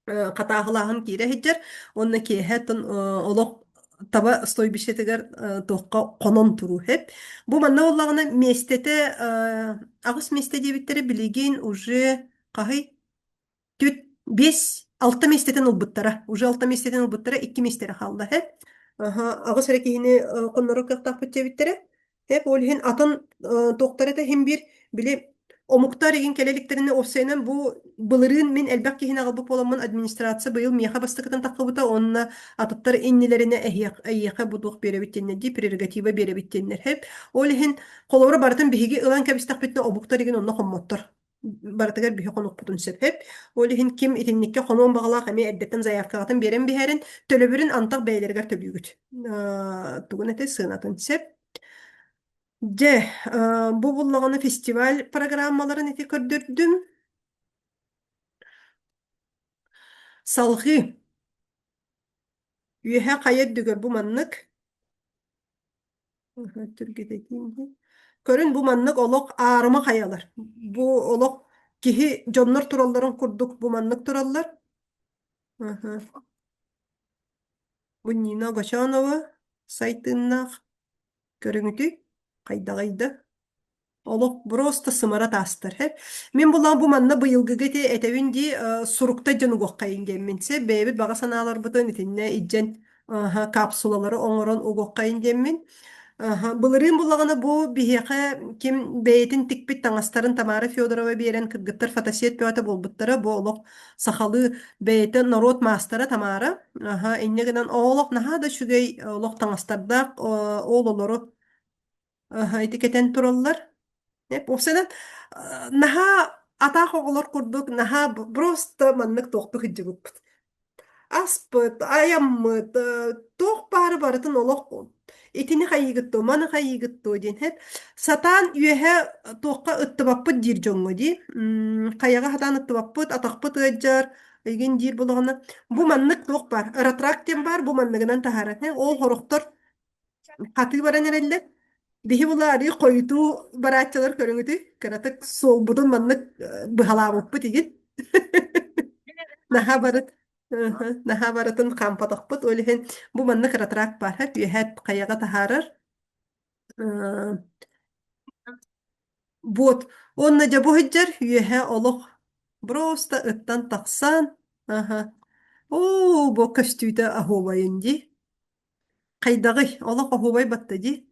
хатааһылааһын киирэ сылдьар уонна киэһэ оттон олох таба стойбищетыгар туохха хонон туруу сөп. Бу манна буоллаҕына миэстэтэ аҕыс миэстэ диэбиттэрэ билигин уже хаһый түт биэс алта миэстэтин ылбыттара уже алта миэстэтин ылбыттара икки миэстэ эрэ хаалла сөп. Аҕыс эрэ киһини хоннорор кыахтаахпыт диэбиттэрэ. Эп ол иһин атын туохтар этэ иһин биир били омуктар игин кэлэ иликтэринэ уопсайынан бу былырыын мин элбэх киһини аҕалбыт буоламмын администрация быйыл миэхэ бастакытын таххыбыта уонна атыттар иннилэринэ эһиэх эйиэхэ бу туох биэрэбит диэннэр дии прерогатива биэрэбит диэннэр хэп ол иһин холобура барытын биһиги ылан кэбистэхпитинэ омуктар игин онно хоммоттор барытыгар биһи хонукпутун сөп хэп ол иһин ким итинниккэ хонуон баҕалаах эмиэ эрдэттэн заявкаҕытын биэрэн биһэрин төлөбүрүн антах бэйэлэригэр төлүүгүт тугун этэй сыанатын сөп. Дьэ, бу буллаҕына фестиваль программаларын ити көрдөрдүм. Салҕыы. Үөһэ хайа үрдүгэр бу маннык. Көрүн бу маннык олох аарыма хайалар. Бу олох киһи дьоннор туралларын курдук бу маннык тураллар. Бу Нина Огочонова сайтыннаах Көрүҥүтүй, хайдаҕый да? Олох просто сымара таастар. Һэ. Мин булаан бу манна быйылгыга ити этэбин дии сурукта дьон угуоххайын диэммин. Сэ бэйэбит баҕа санааларбытын итиннэ илдьэн капсулалары оҥорон угуоххайын диэммин. Былырыын буллаҕына бу биһиэхэ ким бэйэтин тикпит таҥастарын Тамара Федорова биэрэн кыргыттар фотосет бөҕөтө буолбуттара. Бу олох сахалыы бэйэтэ норуот маастара Тамара. Аха, инньэ гынан олох наһаа да үчүгэй олох таҥастардаах ол олору аха, ити кэтэн тураллар. Уопсайынан наһаа атаах оҕолор курдук наһаа просто маннык туохтук сылдьыбыппыт. Аспыт, айаммыт, туох баары барытын олох итини хайыыгыт дуо, маны хайыыгыт дуо диэн һэп. Сатаан үөһэ туохха ыттыбаппыт диир дьоҥҥо дии. Хайаҕа сатаан ыттыбаппыт, атахпыт ыалдьар, Эйигин диир буоллаҕына, бу маннык туох баар, ратрак диэн баар, бу манныгынан таһаарар. Ол хорохтор хатыы баран эрэллэр. Биһи булаарыы хойутуу барааччылар көрүҥүтүй, кыратык суолбутун маннык быһалаабыппыт игин. Наһаа барыт наһаа барытын хаампатахпыт. Ол иһин бу маннык ратрак баар, үөһэ хайаҕа таһаарар. Вот. Уонна дьэ бу сылдьар үөһэ олох просто ыттан тахсан, аһа, оо, бу көстүүтэ оһуобайын дии. Хайдаҕый? Олох оһуобай батта дии.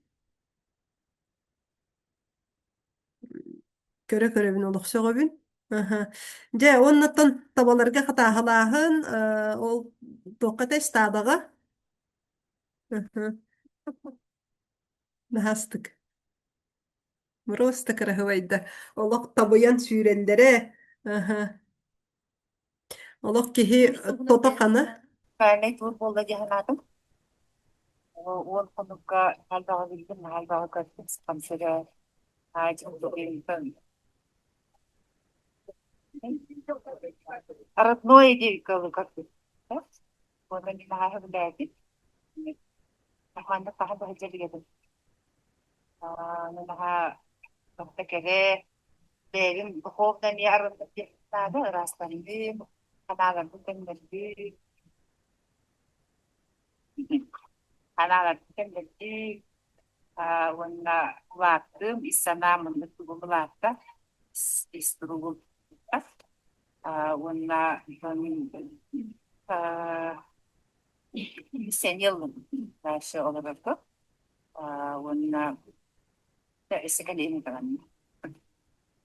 Көрө-көрөбүн олох сөҕөбүн. Аһа. Дьэ, уоннаттан табаларга хатааһылааһын, э, ол туохха этэй, стадаҕа. Аһа. Наһаа астык. Просто кыраһыбайда. Олох табыйан сүүрэллэрэ. Аһа. Олох киһи тото-хана. Правильный тур буолла дии санаатым. Уон хонукка элбэҕи биллим, элбэҕи көрдүм, сахам сирэ Родное диэбиккэ көрдүм. Уонна мин наһаа сөбүлээтим. Маннык хаһан да сылдьа илик этим. Наһаа туох кэрэ, бэйэбин духовно эмиэ арыллар диэхпин наада, ыраастандым, санааларбын көннөрдүм. Санааларбын көннөрдүм уонна улааттым, ис санаам маннык тугум улаатта, ис туругум уонна сэниэ ыллым дальше олорорго уонна өссө кэлиэм даҕаны.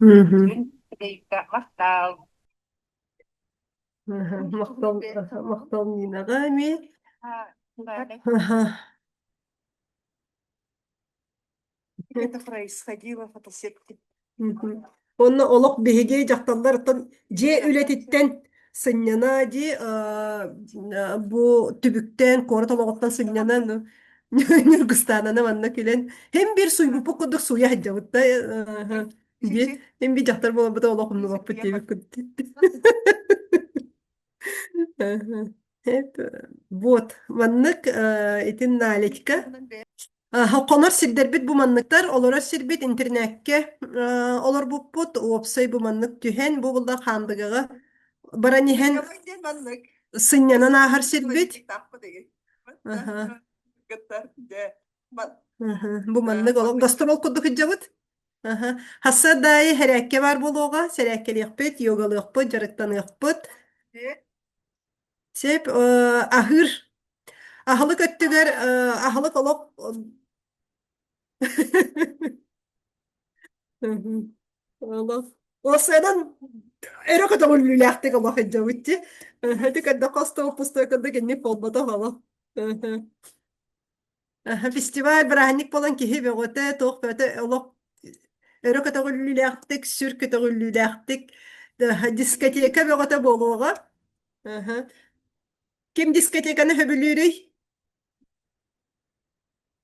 Күн махтал. Махтал, махтал Нинаҕа эмиэ. Это происходило фотосетки. Онно олох биһиги дьахталлар оттон дьиэ үлэтиттэн сынньана дии бу түбүктэн куорат олоҕуттан сынньанан Ньургустаананы манна күлэн һин биир суйбуппут курдук сууйа сылдьабыт да дии һин биир дьахтар буоларбыта олох умнубаппыт диэбит курдук Вот, маннык итин Налечка Хонор сирдэрбит бу манныктар, олорор сирбит интернеккэ олорбуппут, уопсай бу маннык түһэн, бу булда Хаандыгаҕа баран иһэн сынньанан ааһар сирбит. Бу маннык олох гастрол курдук сылдьабыт. Хасса даайы сэрээккэ баар буолуоҕа, сэрээккэлиэхпит, йогалыахпыт, дьарыктаныахпыт. Сөп, аһыыр Аһылык өттүгэр аһылык олох олох Уопсайынан өрө көтөҕүллүүлээхтик олох илдьэбит дии. Ити көрдөххө остуол пустой курдук инник буолбатах олох. Фестиваль бырааһынньык буолан киһи бөҕөтө, туох бөҕөтө олох өрө көтөҕүллүүлээхтик, сүр көтөҕүллүүлээхтик дискотека бөҕөтө буолуоҕа. Ким дискотеканы сөбүлүүрүй?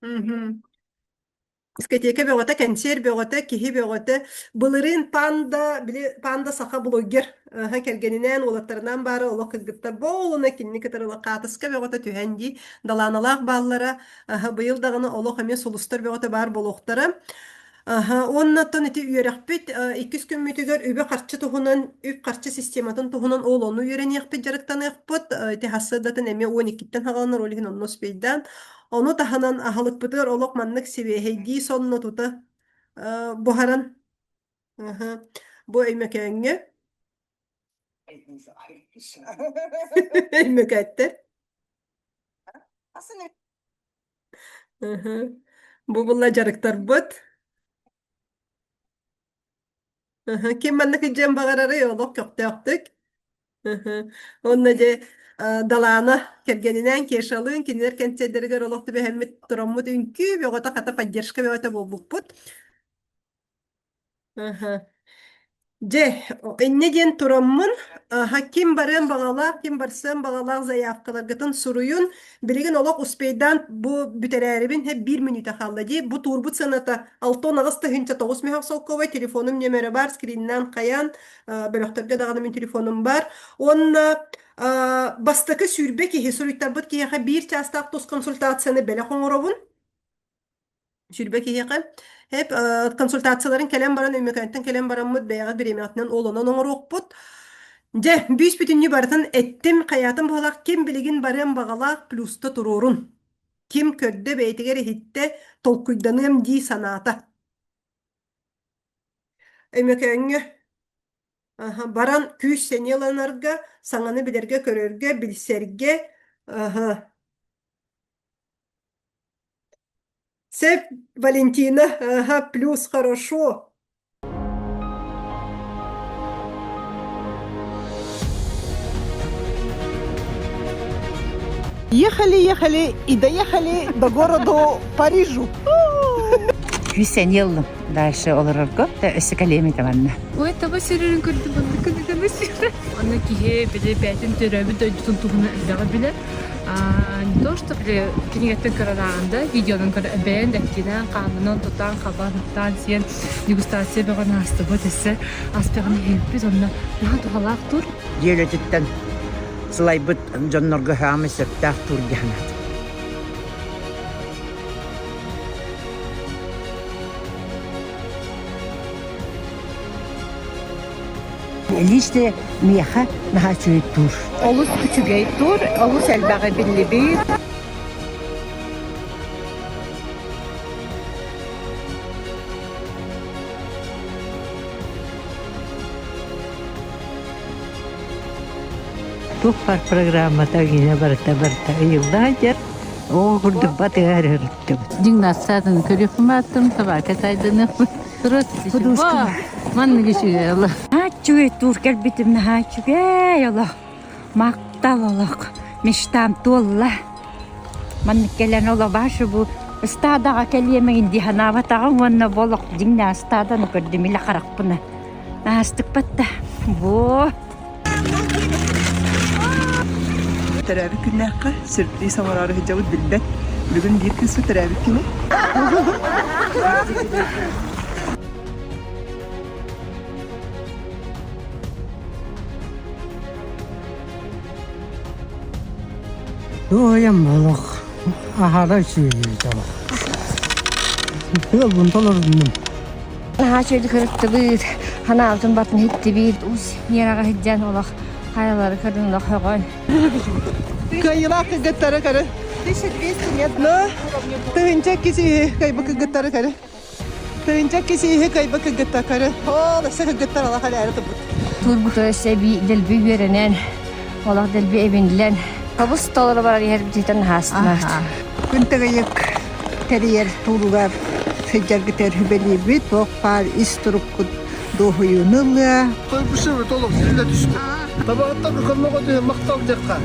Мгм. Дискотека бөҕөтө, кэнсиэр бөҕөтө, киһи бөҕөтө. Былырыын Панда, били Панда саха блогер аха, кэргэнинээн, уолаттарынаан баара олох кыргыттар буолуна кинини кытары олох хаатыска бөҕөтө түһэн дии. Далааналаах бааллара. Аха, быйыл даҕаны олох эмиэ сулустар бөҕөтө баар буолуохтара. Аха, уонна оттон ити үөрэхпит иккис күммүтүгэр үбү-харчы туһунан, үп-харчы систематын туһунан ол ону үөрэниэхпит, дьарыктаныахпыт. Ити сарсыардатын эмиэ 12-ттэн саҕаланар, ол иһин онно успейдаан. Ону таһынан аһылыкпытыгар олох маннык сибиэһэйдии сонно тута буһаран бу Өймөкөөҥҥө Өймөкөөттөр Бу булла дьарыктарбыт. Ким маннык илдьэн баҕарарый олох көхтөөхтүк. Уонна дьэ Далаана кэргэнинээн Кешалыын кинилэр кэнсиэрдэригэр олох түбэһэммит тураммыт үҥкүү бөҕөтө хата поддержка бөҕөтө буолбуппут. Дьэ, инньэ диэн тураммын, аһа, ким барыан баҕалаах, ким барсыан баҕалаах заявкаларгытын суруйун. Билигин олох успейдаан бу бүтэрээрибин һэ биир мүнүүтэ хаалла дии. Бу туурбут сыаната 69 9 мөһөх солкуобай, телефонум нүөмэрэ баар, скриннээн хайаан, бөлөхтөргө даҕаны мин телефонум баар. Уонна бастакы 20 киһи суруйтарбыт киһиэхэ биир чаастаах тус консультацияны бэлэх оҥоробун. 20 киһиэхэ. Эп консультацияларын кэлэн баран, Өймөкөөнтөн кэлэн бараммыт бэйэҕит бириэмэҕитинэн олонон оҥоруохпут. Дьэ, бүүс бүтүннүү барытын эттим, хайаатын быһалаах ким билигин барыан баҕалаах плюста туруорун. Ким көрдө бэйэтигэр иһиттэ, толкуйданыам дии санаата. Өймөкөөҥҥө аха, баран күүс-сэниэ ыланарга, саҥаны билэргэ-көрөргө, билсэргэ, аха, Сөп, Валентина, ага, плюс хорошо. Ехали, ехали и доехали до города Парижу. Күүс-сэниэ ыллым. Дальше олорорго өссө кэлиэм этэ манна. Ой, таба сирин көрдүм, манна кыныганы сирэ. Онно киһи били бэйэтин төрөөбүт дойдутун туһунан элбэҕи билэр. Не то, что били кинигэттэн көрөн ааҕан да, видеонан көрөн бэйэн эткинэн, хаанынан тутан, хабан, ыттаан сиэн дегустация бөҕөнү аастыбыт өссө ас бөҕөнү иһиппит онно наһаа туһалаах тур. Дьиэ үлэтиттэн сылайбыт дьоннорго саамай сөптөөх тур дии санаатым. Лично миэхэ наһаа үчүгэй тур. Олус үчүгэй тур, олус элбэҕи биллибит. Туох баар программата гине барыта барыта ыйылла сылдьар. Ол курдук батыһар өрүттүбүт. Дьиҥ көрүөхпүн бааттым, табака тайданыахпын. Художка. Маннык үчүгэй олох. Үчүгэй тур кэлбитим наһаа үчүгэй олох. Махтал олох. Мечтам туолла. Маннык кэлэн олобашы бу ыстаадаҕа кэлиэмэгин дии санаабатаҕым уонна бу олох дьиҥнээх ыстааданы көрдүм илэ харахпына. Аастыкпат да. Бу Төрөөбүт күннээххэ сюрприз оҥороору сылдьабыт билбэт. Бүгүн биир кыыспыт төрөөбүт күнэ. Туойам олох аһара үчүгэй олох. Тыалбын толордум. Наһаа үчүгэйдик ырыттыбыт, ханаабытын батын иһиттибит, ус ньыараҕа сылдьан олох хайалары көрөн олох сөҕөн. Кыайыылаах кыргыттары көрө. 1200 нет. Но тыһыынча киси кыайбы кыргыттары көрө. Тыһыынча киси кыайбы кыргыттар көрө. Ол өссө кыргыттар олох элээри турбут. Туурбут өссө дэлби үөрэнэн, олох дэлби эбинлэн, хобус толору барар иһэрбититтэн хаастыбат. Күн тыгыйык тэрийэр тууругар сылдьаргытыгар сүбэлиибит, туох баар ис туруккут дуоһуйууну ылыа. Көрбүшүбүт олох силлэ түстэ. Табаҕыттан көмөҕө түһэн махтал диэххэ.